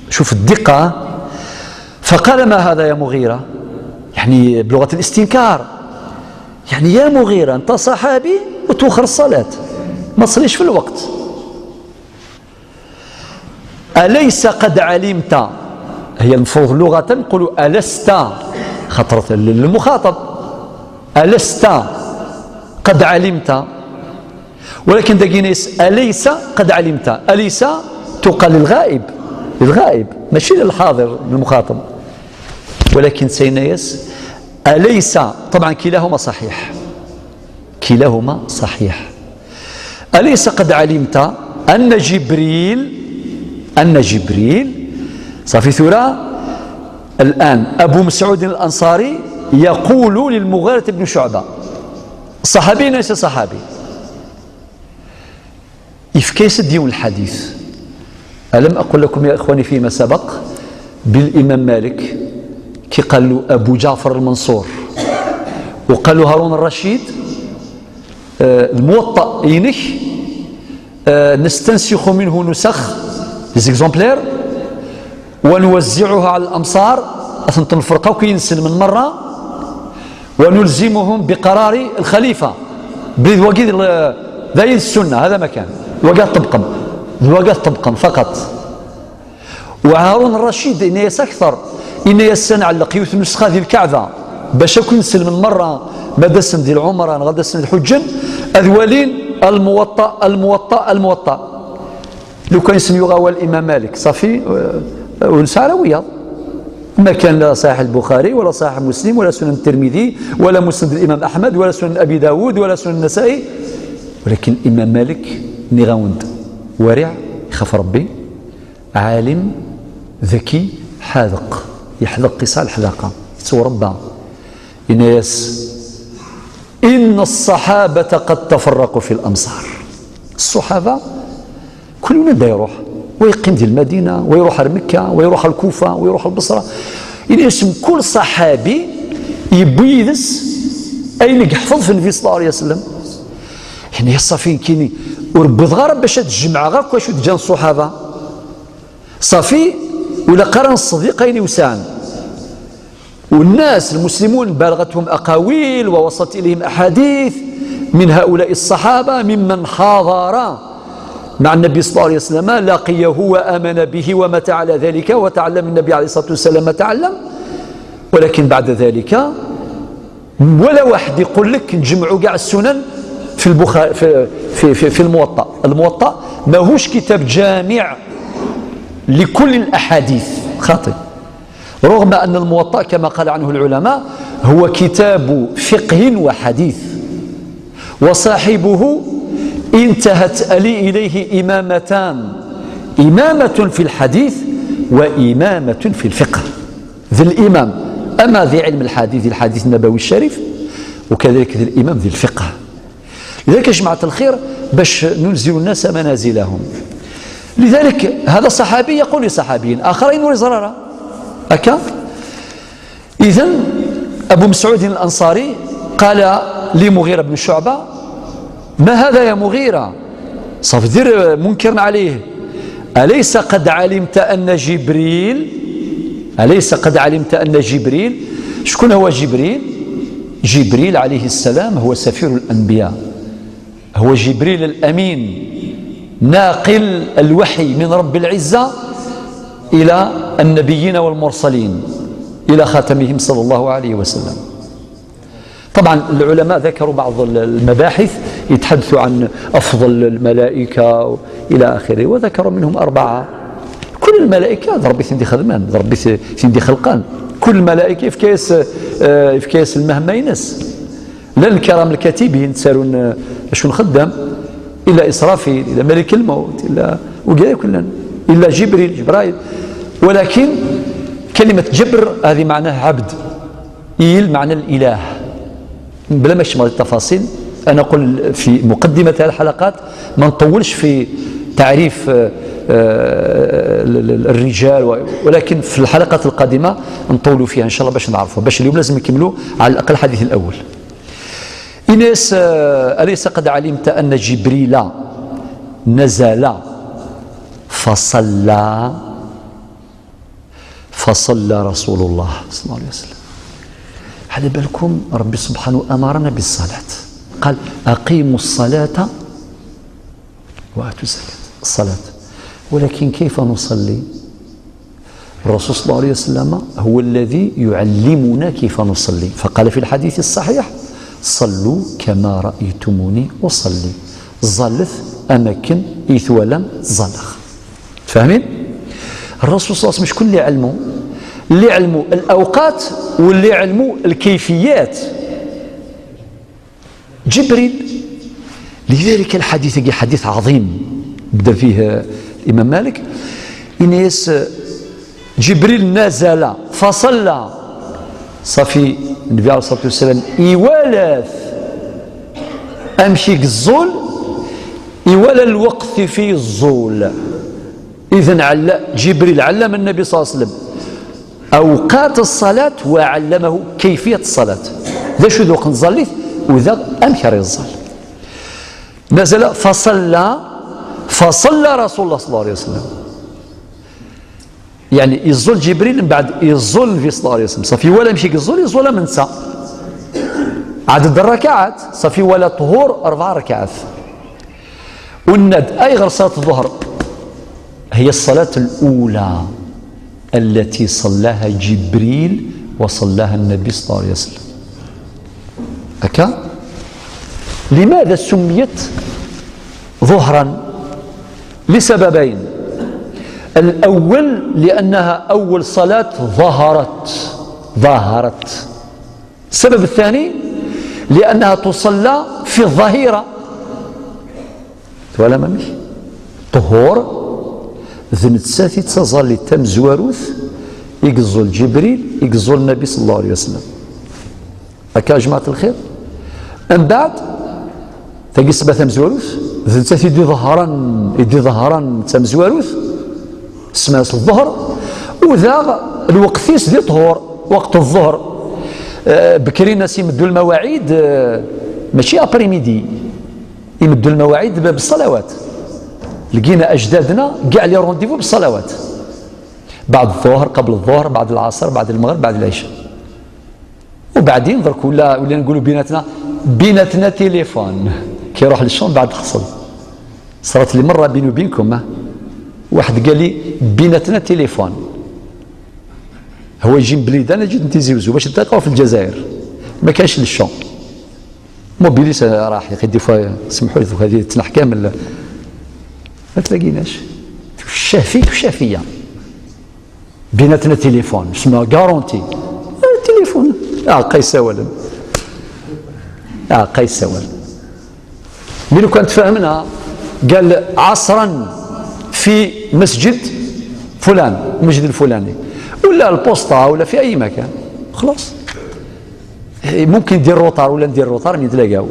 شوف الدقة. فقال ما هذا يا مغيرة؟ يعني بلغة الاستنكار، يعني يا مغيرة أنت صحابي وتوخر الصلاة، ما تصليش في الوقت. أليس قد علمت؟ هي المفروض لغة نقولوا ألست، خطرت للمخاطب، ألست قد علمت، ولكن داكينيس أليس قد علمت. أليس تقال للغائب، للغائب ماشي للحاضر للمخاطب، ولكن سينيس أليس، طبعا كلاهما صحيح، كلاهما صحيح. أليس قد علمت أن جبريل، أن جبريل صافي ثورة. الآن أبو مسعود الأنصاري يقول للمغيرة بن شعبة، صحابي ليس صحابي، إفكيس ديون الحديث. ألم أقل لكم يا إخواني فيما سبق بالإمام مالك كي قال له أبو جعفر المنصور وقال له هارون الرشيد الموطأ ينك نستنسخ منه نسخ les exemplaires ونوزعها على الأمصار أثنت الفرقة وكينسل من مرة، ونلزمهم بقرار الخليفة بوقيد ذي السنة. هذا مكان الوقات طبقا، الوقات طبقا فقط. وهارون الرشيد إن يس أكثر، إن يسن علق يوث نسخة ذي الكعبة باش كنسل من مرة ما دسن ذي العمران غدا سن الحجن أذوالين الموطأ الموطأ الموطأ. لو كان يسن يغاوى الإمام مالك صافي ونسعى وياه، ما كان لا صحيح البخاري ولا صحيح مسلم ولا سنن الترمذي ولا مسند الإمام أحمد ولا سنن أبي داود ولا سنن النسائي، ولكن الإمام مالك نغاوند ورع، يخاف ربي، عالم، ذكي، حاذق، يحذق قصال الحذاقة، يتصور ربا. إناس إن الصحابة قد تفرقوا في الأمصار. الصحابة كل يوم دا يروح ويقيم في المدينة ويروح لمكة ويروح الكوفة ويروح البصرة. إن اسم كل صحابي يبيدس أين يحفظ في النبي صلى الله عليه وسلم. يعني الصافين كيني وربي غير باش تجمع غير كواش تجان الصحابة صافي ولا قرن الصديقين وسان. والناس المسلمون بالغتهم أقاويل ووصلت إليهم أحاديث من هؤلاء الصحابة ممن حاضر مع النبي صلى الله عليه وسلم، لقيه وآمن به ومات على ذلك وتعلم النبي عليه الصلاة والسلام ما تعلم. ولكن بعد ذلك ولا واحد يقول لك نجمعوا كاع السنن في البخاري في في في, في الموطأ. الموطأ ماهوش كتاب جامع لكل الأحاديث، خاطئ. رغم أن الموطأ كما قال عنه العلماء هو كتاب فقه وحديث، وصاحبه انتهت إليه إمامتان، إمامة في الحديث وإمامة في الفقه. ذي الإمام أما ذي علم الحديث، الحديث النبوي الشريف، وكذلك ذي الإمام ذي الفقه. لذلك يا جماعة الخير باش ننزل الناس منازلهم. لذلك هذا صحابي يقول لصحابيين آخرين ولزرارة أكا. إذن أبو مسعود الأنصاري قال لمغيرة بن شعبة ما هذا يا مغيرة؟ صافي دير منكر عليه. أليس قد علمت أن جبريل، أليس قد علمت أن جبريل، شكون هو جبريل؟ جبريل عليه السلام هو سفير الأنبياء، هو جبريل الأمين ناقل الوحي من رب العزة إلى النبيين والمرسلين إلى خاتمهم صلى الله عليه وسلم. طبعا العلماء ذكروا بعض المباحث يتحدثوا عن أفضل الملائكة إلى آخره، وذكروا منهم أربعة. كل الملائكة ربي سندي خدمان، ربي سندي خلقان، كل الملائكة في كيس المهمة ينس. لا الكرام الكاتبين تسالون شو نخدم، إلا إسرافيل، إلا ملك الموت، إلا وكذا كلنا، إلا جبريل جبرائيل. ولكن كلمة جبر هذه معناها عبد، إيل معنى الإله. بلا ما نشمل التفاصيل، أنا أقول في مقدمة هذه الحلقات ما نطولش في تعريف الرجال، ولكن في الحلقات القادمة نطولوا فيها إن شاء الله باش نعرفوا، باش اليوم لازم نكملوا على الأقل الحديث الأول. إناس أليس قد علمت أن جبريل نزل فصلى رسول الله صلى الله عليه وسلم؟ على بالكم ربي سبحانه أمرنا بالصلاة، قال أقيموا الصلاة وآتوا الزكاة، الصلاة. ولكن كيف نصلي؟ الرسول صلى الله عليه وسلم هو الذي يعلمنا كيف نصلي، فقال في الحديث الصحيح صلوا كما رأيتموني أصلي. زلث أماكن إثولم زلخ. فاهمين؟ الرسول صلى الله عليه وسلم شكون اللي علمه؟ اللي علموا الأوقات واللي علموا الكيفيات، جبريل. لذلك الحديث حديث عظيم بدا فيه الإمام مالك. إنيس جبريل نزل فصلى، صافي النبي عليه الصلاة والسلام يوالث أمشي الزول، يوالى الوقت في الزول. إذن جبريل علم النبي صلى الله عليه وسلم أوقات الصلاة وعلمه كيفية الصلاة. ذا شو ذوق نزليت وذا أمكر الزل. نزل فصلى رسول الله صلى الله عليه وسلم. يعني يزول جبريل من بعد يزول النبي صلى الله عليه وسلم، صافي ولا مشي يزول يزول من نسى عدد الركعات، صافي ولا طهور 4 ركعات. والند أي غير صلاة الظهر هي الصلاة الأولى التي صلاها جبريل وصلاها النبي صلى الله عليه وسلم. هكا لماذا سميت ظهرا؟ لسببين. الأول لأنها أول صلاة ظهرت. السبب الثاني لأنها تصلى في الظهيرة. ولا مامي طهور ذنتساتي تظل تم زواروث يقزل جبريل يقزل النبي صلى الله عليه وسلم. هكا جماعة الخير. من بعد تلقي سبعة تم زواروث ذنتساتي يدي ظهرا تم زواروث سماس الظهر، وذا الوقتيس دي طهور وقت الظهر. بكري الناس يمدوا المواعيد ماشي après-midi، يمدوا المواعيد بالصلوات. لقينا اجدادنا كاع les rendez-vous بالصلوات، بعد الظهر، قبل الظهر، بعد العصر، بعد المغرب، بعد العشاء. وبعدين درك ولا نقولوا بيناتنا تليفون، كي يروح للشون بعد خصل. صارت لي مرة بيني وبينكم واحد قال لي بيناتنا تليفون، هو يجي من بليده انا جيت نتيزي وزو باش نتلاقاو في الجزائر، ما كانش للشون موبيليس راح يا اخي des fois سمحوا لي هذه تنح كامل ما تلاقيناش. شاه فيك وشاه فيا، بيناتنا تليفون اسمها garantie التليفون. قيس اولا قيس اولا ملي كان تفاهمنا قال عصرا في مسجد فلان، المسجد الفلاني ولا البوسطه ولا في اي مكان، خلاص ممكن ندير retard ولا ندير retard نتلاقاو،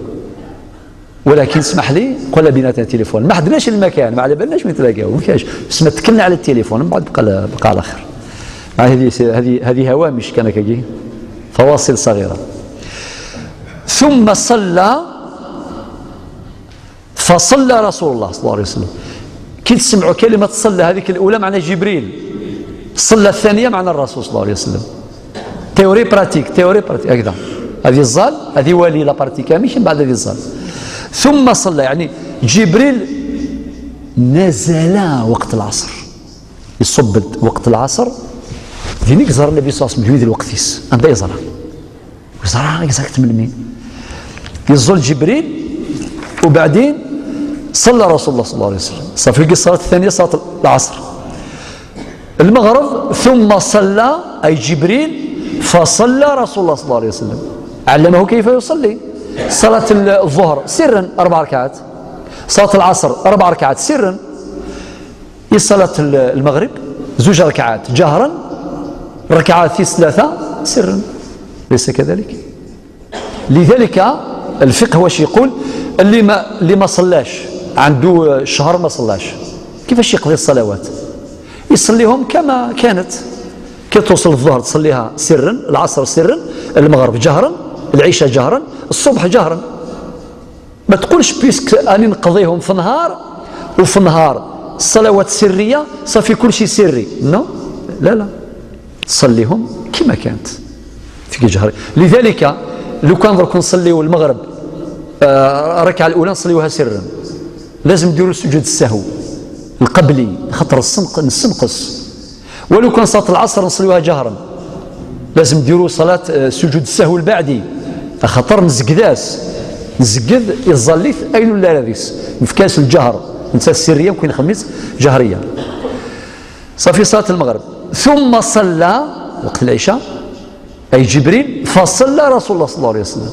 ولكن اسمح لي قول بيناتنا تليفون، ما حدناش المكان، ما على بالناش وين نتلاقاو، ما كاينش، اسمع تكلنا على التليفون من بعد بقى على خير. هذه هوامش كان كي فواصل صغيرة. ثم صلى فصلى رسول الله صلى الله عليه وسلم. كي تسمعوا كلمة صلى هذيك الاولى معناها جبريل، صلى الثانية معنى الرسول صلى الله عليه وسلم. théorie pratique، théorie pratique هكذا. هذه الزال، هذه والي la pratique ماشي من بعد هذه الزال. ثم صلى يعني جبريل نزل وقت العصر، يصب وقت العصر دينيك زار النبي صلى الله عليه وسلم جويد الوقتيس عند يزرع يزرع يزرع تملمين يزول جبريل وبعدين صلى رسول الله صلى الله عليه وسلم. صافي الصلاة الثانية صلاة العصر. المغرب ثم صلى أي جبريل فصلى رسول الله صلى الله عليه وسلم، علمه كيف يصلي. صلاة الظهر سرا 4 ركعات، صلاة العصر 4 ركعات سرا، صلاة المغرب 2 ركعات جهرا، الركعة 3 سرا، ليس كذلك؟ لذلك الفقه واش يقول؟ اللي ما صلاش عنده شهر ما صلاش، كيفاش يقضي الصلوات؟ يصليهم كما كانت. كي توصل الظهر تصليها سرا، العصر سرا، المغرب جهرا، العشاء جهرا، الصبح جهرا. ما تقولش puisque اني نقضيهم في نهار وفي نهار الصلوات السرية صافي كل شيء سري، non، لا لا، تصليهم كما كانت في جهر. لذلك لو كان درك نصليو المغرب الركعة الاولى نصليوها سرا، لازم نديروا سجود السهو القبلي خاطر نسنقص. ولو كان صلاة العصر نصليوها جهرا، لازم نديروا صلاة سجود السهو البعدي خاطر نزقداس نزقد يظليت اين ولا لابس نفكاس الجهر نسى السرية ممكن خميس جهريه. صافي صلاة المغرب. ثم صلى وقت العشاء اي جبريل، فصلى رسول الله صلى الله عليه وسلم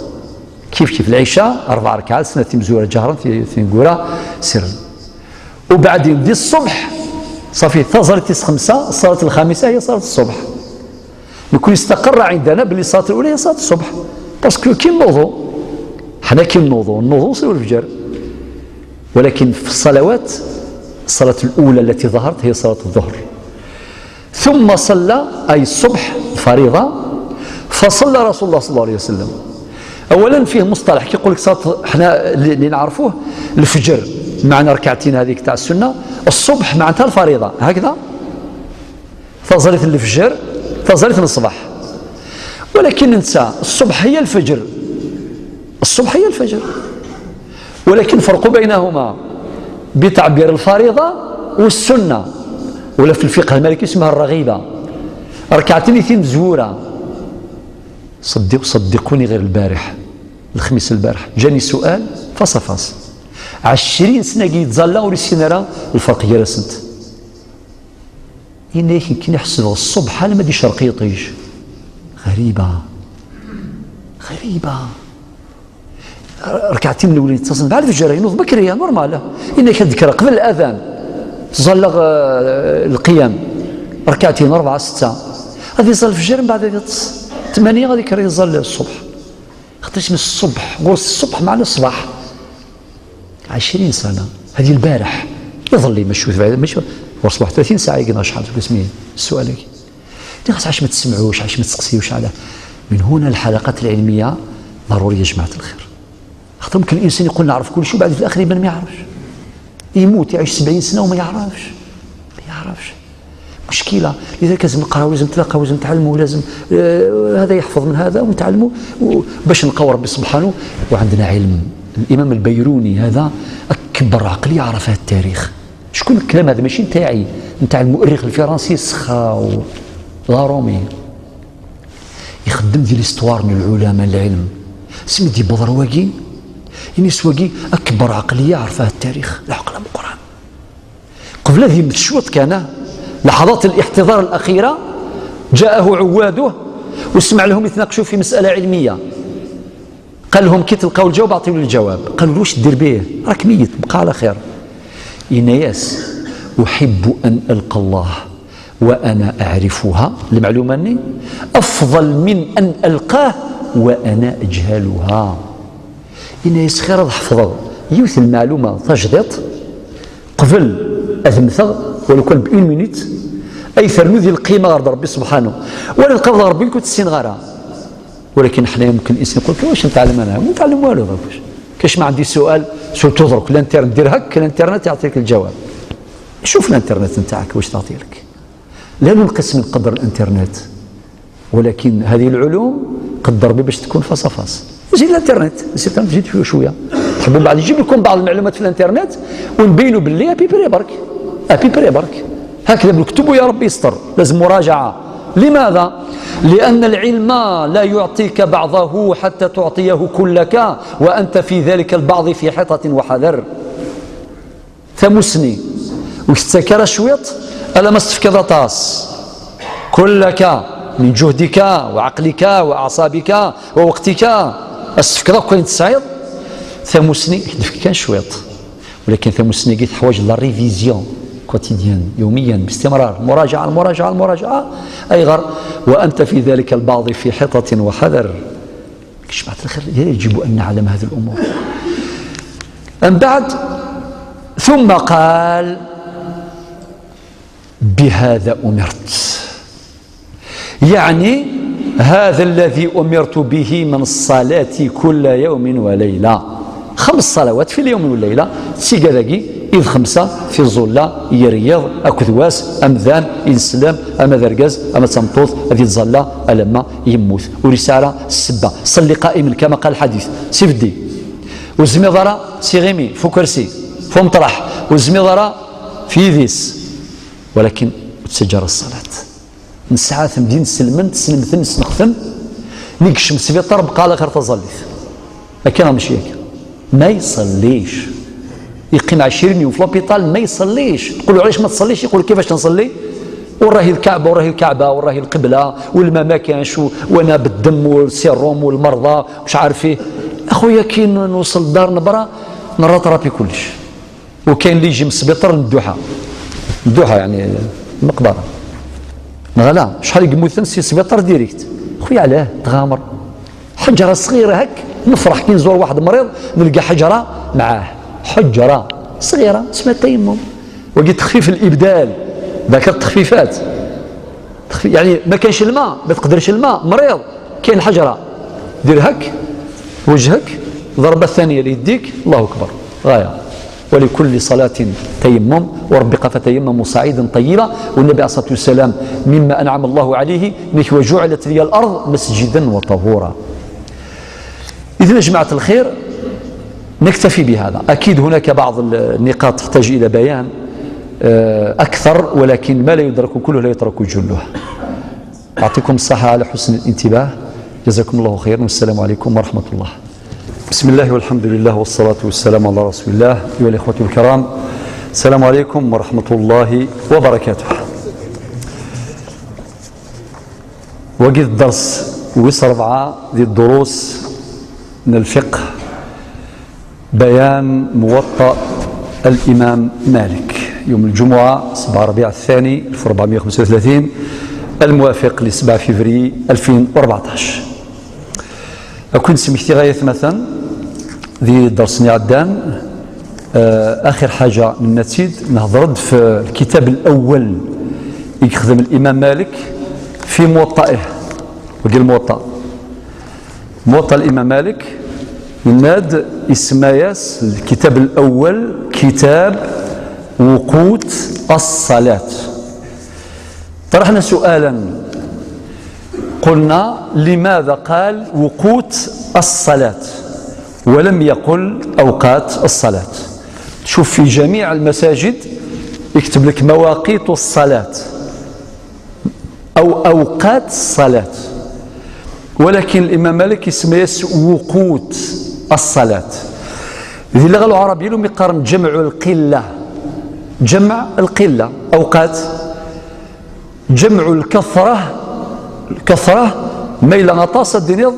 كيف كيف العشاء 4 ركعات سنة مزوره جهرا تنقوره سرا. وبعدين دي الصبح صافي تزرت 5، الصلاة الخامسة هي صلاة الصبح. يكون استقر عندنا باللي الصلاة الاولى هي صلاة الصبح، parce que كي نوضوا حنا كي نوضوا نصلوا الفجر، ولكن في الصلوات الصلاة الاولى التي ظهرت هي صلاة الظهر. ثم صلى اي الصبح الفريضة، فصلى رسول الله صلى الله عليه وسلم. اولا فيه مصطلح كيقول لك صلاة، حنا اللي نعرفوه الفجر معنى ركعتين هذيك تاع السنة، الصبح معناتها الفريضة هكذا، فصلت الفجر فصلت الصبح. ولكن ننسى الصبح هي الفجر، الصبح هي الفجر، ولكن فرقوا بينهما بتعبير الفريضة والسنة، ولا في الفقه المالكي اسمها الرغيبة. ركعتين اثنين مزوره. صدقوني غير البارح الخميس البارح جاني سؤال face à face، 20 سنة كي يتزلى وريسينا الفرق هي سنت. إن كي نحسب الصبح على ما دي شرقي يطيش. غريبة غريبة. ركعتين الاولين تصل بعد الفجر ينوض بكري normal، إنك تذكر قبل الاذان تزلغ القيام ركعتين 4 6 غادي يصلي الفجر، من بعد غادي 8 غادي كري يصلي الصبح. خاطرش من الصبح غرس الصبح مع الصباح 20 سنة هذه البارح يظل مشوت بعد مش غرس 31 ساعة يقنا شحال اسمي السؤال هيك علاش ما تسمعوش، علاش ما تسقسيوش على. من هنا الحلقات العلمية ضرورية يا جماعة الخير. خاطر ممكن الانسان يقول نعرف كل شيء وبعد في الاخر يبان ما يعرفش، يموت يعيش 70 سنة وما يعرفش، ما يعرفش. مشكلة. لذلك لازم نقراو، لازم نتلاقاو، لازم نتعلموا، لازم هذا يحفظ من هذا ونتعلموا باش نلقاو ربي سبحانه وعندنا علم. الامام البيروني هذا اكبر عقلية عرفها التاريخ. شكون الكلام هذا؟ ماشي نتاعي، نتاع المؤرخ الفرنسي سخاو لارومي، يخدم ديال l'histoire من العلماء العلم. سميتي بدرواقي يعني سواقي اكبر عقلية عرفها التاريخ، العقل القران. قبل هذه متشوط كان لحظات الاحتضار الاخيرة جاءه عواده وسمع لهم يتناقشوا في مسالة علمية. قال لهم كي تلقاو الجواب اعطيوني الجواب. قالوا له واش دير به؟ راك ميت، بقى على خير. إنياس أحب أن ألقى الله وأنا أعرفها، المعلومة أني أفضل من أن ألقاه وأنا أجهلها. إنياس خير حفظ يوث المعلومة تجدط قبل أذمثغ ولو كان بأون مينيت أي ثرنو القيمة غير ربي سبحانه ولا القبض ربي كنت السين غارة. ولكن حنا يمكن الانسان يقول لك واش نتعلم انا؟ ما نتعلم والو. كاش ما عندي سؤال surtout درك الانترنت دير هك الانترنت يعطيك الجواب. شوف الانترنت نتاعك واش تعطي لك. لا ننقص من قدر الانترنت، ولكن هذه العلوم قدر بي باش تكون face à face. زيد الانترنت، زيد زيد فيه شوية. تحبوا بعد نجيب لكم بعض المعلومات في الانترنت ونبينوا باللي à peu près برك، à peu près برك. هكذا بالكتب يا ربي يستر، لازم مراجعه. لماذا؟ لأن العلم لا يعطيك بعضه حتى تعطيه كلك، وأنت في ذلك البعض في حيطة وحذر. ثمسني وستكر شويط ألا ما استفكر طاس كلك من جهدك وعقلك وأعصابك ووقتك استفكر كون تصعيد. ثمسني كان شويط، ولكن ثمسني قلت حوايج la révision. quotidienne، يوميا باستمرار، مراجعة المراجعة المراجعة، أي غر وأنت في ذلك البعض في حيطة وحذر. جماعة الخير، يجب أن نعلم هذه الأمور. أم بعد ثم قال بهذا أمرت، يعني هذا الذي أمرت به من الصلاة كل يوم وليلة، 5 صلوات في اليوم والليلة، سيقاذاكي إذ 5 في الظلة يريض أكذواس أمذان إنسلام أما ذرقاز أما تمطوط أذي تظلة ألما يموت ورسالة السبة. صلي قائما كما قال الحديث سيفدي وزميضرة سيغيمي فكرسي فمطرح وزميضرة في ذيس، ولكن تسجر الصلاة نسعى ثمدين سلمن تسلمثن سنختم نيكشم سبيطر بقى على خير تظليث لكن ماشي هكا ما يصليش، يقيم 20 يوم في لوبيطال ما يصليش. تقول له علاش ما تصليش؟ يقول كيفاش نصلي وراهي الكعبة وراهي الكعبة وراهي القبلة والماء ما كانش وانا بالدم والسيروم والمرضى مش عارف ايه. اخويا كي نوصل للدار نبرا نراطرابي كلش. وكاين اللي يجي من السبيطار للدوحه، الدوحة يعني المقبرة غلا شحال يموتن سي السبيطار direct. خويا علاه تغامر؟ حجره صغيرة هك نفرح كي نزور واحد مريض نلقى حجره معاه، حجره صغيرة اسمها التيمم. وقي تخفيف الابدال، ذاك التخفيفات يعني ما كانش الماء، ما تقدرش الماء، مريض كاين حجره دير هك وجهك، ضربه ثانية ليديك، الله اكبر غاية. ولكل صلاة تيمم، وربي قال فتيمموا صعيدا طيبا. والنبي عليه الصلاة والسلام مما أنعم الله عليه وجعلت لي الأرض مسجدا وطهورا. إذن يا جماعة الخير نكتفي بهذا. أكيد هناك بعض النقاط تحتاج إلى بيان أكثر، ولكن ما لا يدرك كله لا يترك جله. أعطيكم الصحة على حسن الانتباه، جزاكم الله خيرا والسلام عليكم ورحمة الله. بسم الله والحمد لله والصلاة والسلام على رسول الله. أيها الإخوة الكرام، السلام عليكم ورحمة الله وبركاته. وقت الدرس ويس 4 دي الدروس من الفقه، بيان موطأ الإمام مالك، يوم الجمعة 7 ربيع الثاني 1435 الموافق ل 7 فبراير 2014. أكون سمحتي غاية مثلا ذي درس عدان. آخر حاجة من نتيد نهضرد في الكتاب الأول يخدم الإمام مالك في موطئه، وقال الموطأ موطأ الإمام مالك يناد اسماياس الكتاب الأول كتاب وقوت الصلاة. طرحنا سؤالا قلنا لماذا قال وقوت الصلاة ولم يقل أوقات الصلاة؟ تشوف في جميع المساجد يكتب لك مواقيت الصلاة أو أوقات الصلاة، ولكن الإمام مالك يسميه وقوت الصلاة. في اللغة العربية لهم يقارن جمع القلة، جمع القلة أوقات، جمع الكثرة، الكثرة ميل غطاس الدنيا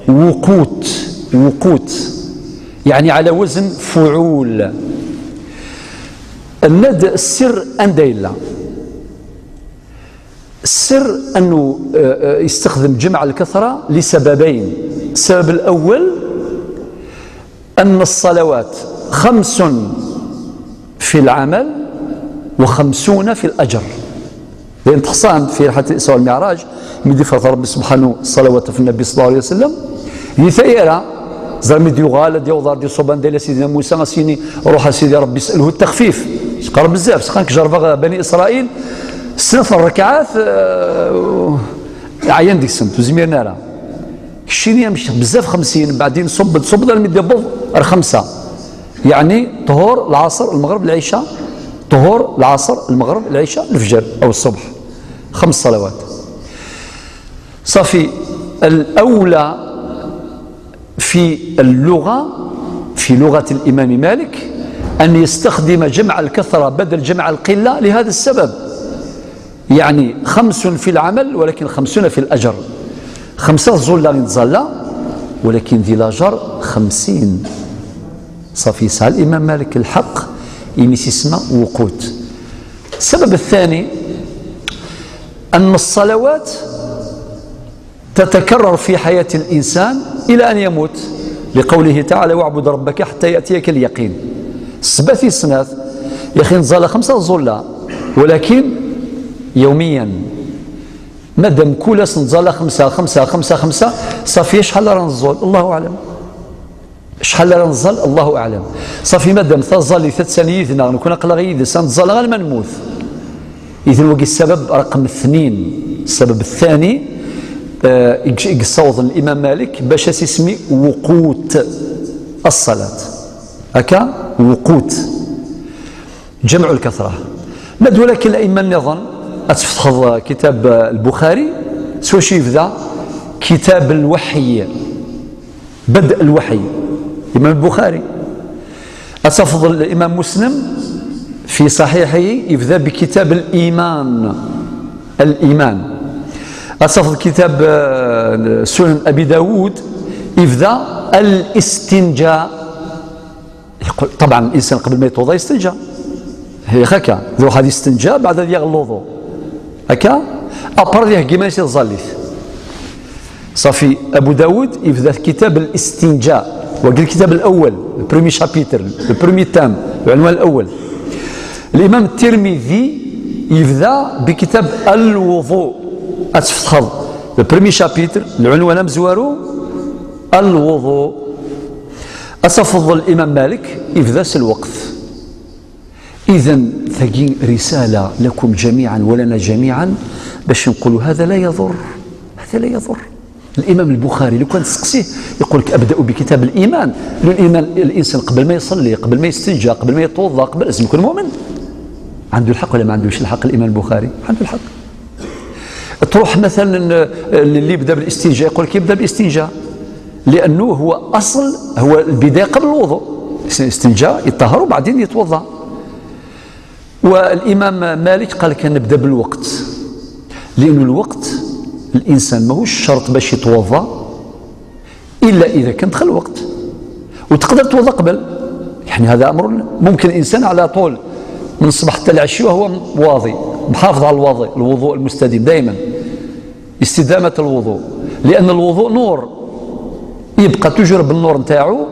وقوت، وقوت يعني على وزن فعول. الند السر أنديلا، السر أنه يستخدم جمع الكثرة لسببين. السبب الأول أن الصلوات 5 في العمل و50 في الأجر، لأن تحصان في رحلة الإسراء والمعراج مدي فرض ربي سبحانه الصلوات في النبي صلى الله عليه وسلم يثيرا زعما ديوغال ديوضار دي صوبان ديال سيدنا موسى سيني روح سيدي ربي يسأله التخفيف قرب بزاف سخانك جرب بني إسرائيل سنة الركعات عيان ديك السنة وزميرنا راه كشيني مش بزاف 50 بعدين صب صب المدي بض 5 يعني طهور العصر المغرب العشاء، طهور العصر المغرب العشاء الفجر أو الصبح، 5 صلوات. صافي الأولى في اللغة في لغة الإمام مالك أن يستخدم جمع الكثرة بدل جمع القلة لهذا السبب، يعني 5 في العمل ولكن 50 في الأجر، 5 زلة نتزلى ولكن ذي الأجر 50. صافي سأل الإمام مالك الحق يمسي اسمه وقوت. السبب الثاني أن الصلوات تتكرر في حياة الإنسان إلى أن يموت، لقوله تعالى واعبد ربك حتى يأتيك اليقين. سبع سنات يا أخي نزال 5 زلة، ولكن يوميا مادام كل نزال 5 5 5 5 صافي شحال راه نزول الله أعلم، شحال راه نزل الله أعلم. صافي مادام تزال 3 سنين نكون أقل غير سنزال غير ما نموت. إذن وقي السبب رقم 2، السبب الثاني يصوض الإمام مالك باش يسمي وقوت الصلاة، هكا وقوت جمع الكثرة. مد ولكن الأئمة النظام أتفتح كتاب البخاري سوى شي يبدا كتاب الوحي، بدء الوحي الإمام البخاري. أتفضل الإمام مسلم في صحيحه يبدا بكتاب الإيمان، الإيمان. أتفضل كتاب سنن أبي داود يبدا الاستنجاء. يقول طبعا الإنسان قبل ما يتوضا يستنجى، هي هكا ذو هذه استنجاء بعد يغلظو الوضوء هكا أبر ذي كيما يصلي. صافي أبو داود يبدا كتاب الاستنجاء، وقال الكتاب الأول ال premier chapitre، ال premier thème، العنوان الأول. الإمام الترمذي يبدا بكتاب الوضوء، أتفتحض ال premier chapitre العنوان مزوارو الوضوء. أتفضل الإمام مالك يبدا الوقت. إذا ثقي رسالة لكم جميعا ولنا جميعا باش نقولوا هذا لا يضر، هذا لا يضر. الإمام البخاري لو كان تسقسيه يقول لك أبدأ بكتاب الإيمان، لأن الإيمان الإنسان قبل ما يصلي، قبل ما يستنجى، قبل ما يتوضأ، قبل لازم يكون مؤمن. عنده الحق ولا ما عندوش الحق الإمام البخاري؟ عنده الحق. تروح مثلا اللي يبدأ بالاستنجاء يقول لك يبدأ بالاستنجاء، لأنه هو أصل، هو البداية قبل الوضوء، الاستنجاء يطهر وبعدين يتوضأ. والإمام مالك قال لك نبدأ بالوقت، لأن الوقت الإنسان ماهوش شرط باش يتوضأ إلا إذا كان دخل الوقت، وتقدر توضأ قبل، يعني هذا أمر ممكن الإنسان على طول من الصباح حتى العشاء وهو واضي، محافظ على الوضوء، الوضوء المستديم دائما، استدامة الوضوء، لأن الوضوء نور يبقى تجر بالنور نتاعو،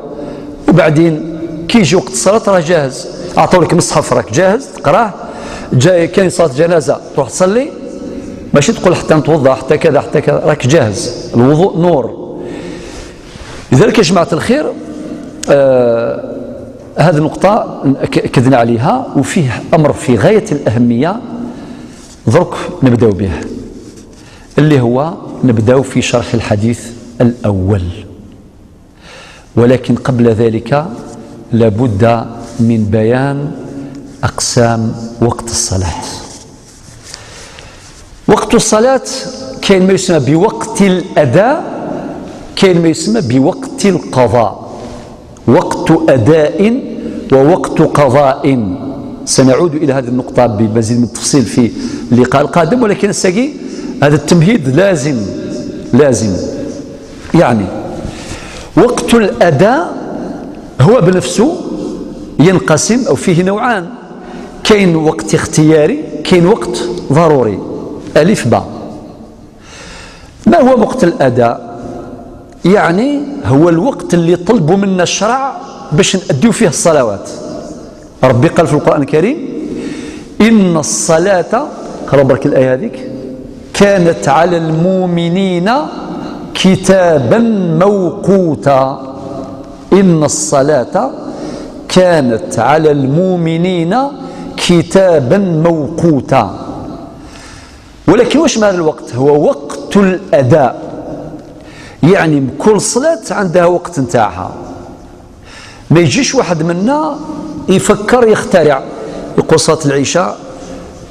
وبعدين كي يجي وقت الصلاة راه جاهز، أعطوا لك مصحف راك جاهز تقراه، جاي كاين صلاة جنازة تروح تصلي، ماشي تقول حتى نتوضا حتى كذا حتى كذا، راك جاهز، الوضوء نور. لذلك يا جماعة الخير هذه النقطة أكدنا عليها، وفيه أمر في غاية الأهمية درك نبداو به، اللي هو نبداو في شرح الحديث الأول. ولكن قبل ذلك لابد من بيان أقسام وقت الصلاة. وقت الصلاة كاين ما يسمى بوقت الأداء، كاين ما يسمى بوقت القضاء، وقت أداء ووقت قضاء. سنعود إلى هذه النقطة بمزيد من التفصيل في اللقاء القادم، ولكن الساقي هذا التمهيد لازم لازم. يعني وقت الأداء هو بنفسه ينقسم أو فيه نوعان، كاين وقت اختياري، كاين وقت ضروري. ألف باء. ما هو وقت الأداء؟ يعني هو الوقت اللي طلبوا منا الشرع باش نأديو فيه الصلوات. ربي قال في القرآن الكريم إن الصلاة، قرأ برك الآية هذيك، كانت على المؤمنين كتابا موقوتا. إن الصلاة كانت على المؤمنين كتابا موقوتا. ولكن واش معنى الوقت؟ هو وقت الأداء، يعني كل صلاة عندها وقت نتاعها. ما يجيش واحد منا يفكر يخترع يقول صلاة العشاء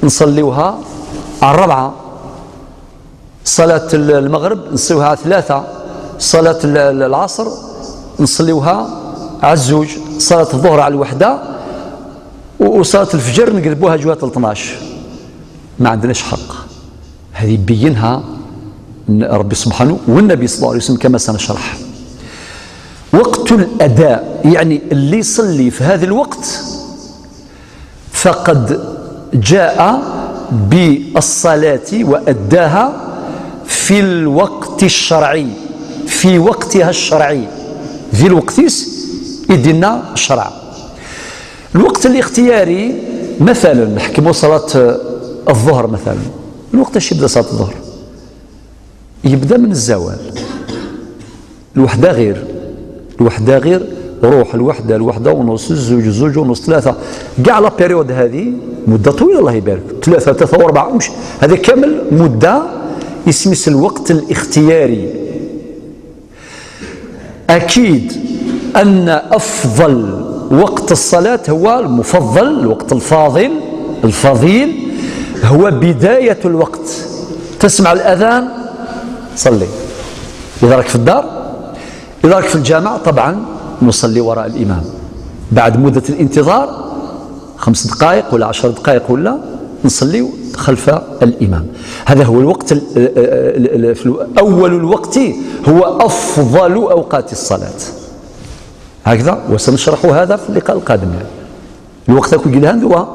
نصليوها على 4، صلاة المغرب نصليوها على 3، صلاة العصر نصليوها على 2، صلاة الظهر على 1، وصلاة الفجر نقلبوها جوات 12. ما عندناش حق. هذه بينها ربي سبحانه والنبي صلى الله عليه وسلم كما سنشرح. وقت الأداء يعني اللي يصلي في هذا الوقت فقد جاء بالصلاة وأداها في الوقت الشرعي، في وقتها الشرعي، في الوقتيس يدينا الشرع. الوقت الاختياري مثلا نحكموا صلاة الظهر مثلا، الوقت اش يبدا صلاة الظهر؟ يبدا من الزوال. الوحدة غير، الوحدة غير، روح الوحدة، الوحدة ونص، الزوج، الزوج ونص، ثلاثة، كاع la période هذه مدة طويلة الله يبارك، ثلاثة، ثلاثة وربعة، مش هذا كامل مدة اسمه الوقت الاختياري. أكيد أن أفضل وقت الصلاة هو المفضل، الوقت الفاضل الفضيل هو بداية الوقت. تسمع الأذان صلي، إذا راك في الدار، إذا راك في الجامع طبعا نصلي وراء الإمام. بعد مدة الانتظار 5 دقائق ولا 10 دقائق ولا نصلي خلف الإمام. هذا هو الوقت أول الوقت هو أفضل أوقات الصلاة هكذا، وسنشرح هذا في اللقاء القادم. يعني الوقت كي قلها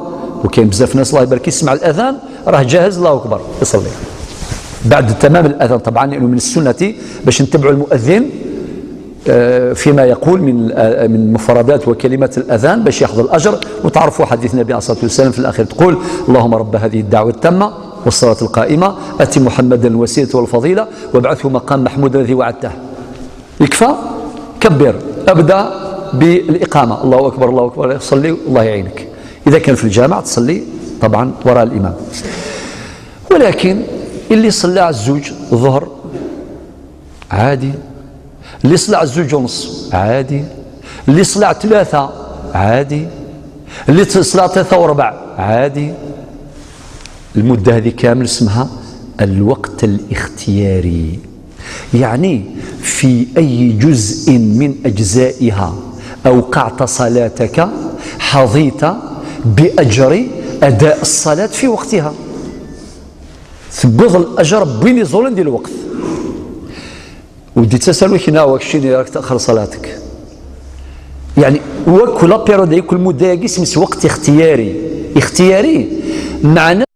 وكاين بزاف ناس الله يبارك يسمع الأذان راه جاهز الله أكبر يصلي بعد تمام الأذان طبعا، لأنه من السنة باش نتبعوا المؤذن فيما يقول من مفردات وكلمات الأذان باش ياخذ الأجر. وتعرفوا حديث النبي عليه الصلاة والسلام في الأخير تقول اللهم رب هذه الدعوة التامة والصلاة القائمة أتي محمدا الوسيلة والفضيلة وابعثه مقام محمود الذي وعدته. يكفى كبر، أبدأ بالإقامة، الله أكبر الله أكبر، صلي الله يعينك. إذا كان في الجامع تصلي طبعا وراء الإمام. ولكن اللي صلى على الزوج الظهر عادي، اللي صلى على الزوج ونص عادي، اللي صلى على 3 عادي، اللي صلى على 3:15 عادي. المدة هذه كامل اسمها الوقت الاختياري، يعني في أي جزء من أجزائها أوقعت صلاتك حظيت بأجر أداء الصلاة في وقتها. ثبوت الأجر بين زولين ديال الوقت. ودي تسألو كنا واكشيني راك تأخر صلاتك، يعني وكل période كل مدة اسمه وقت اختياري. اختياري معناه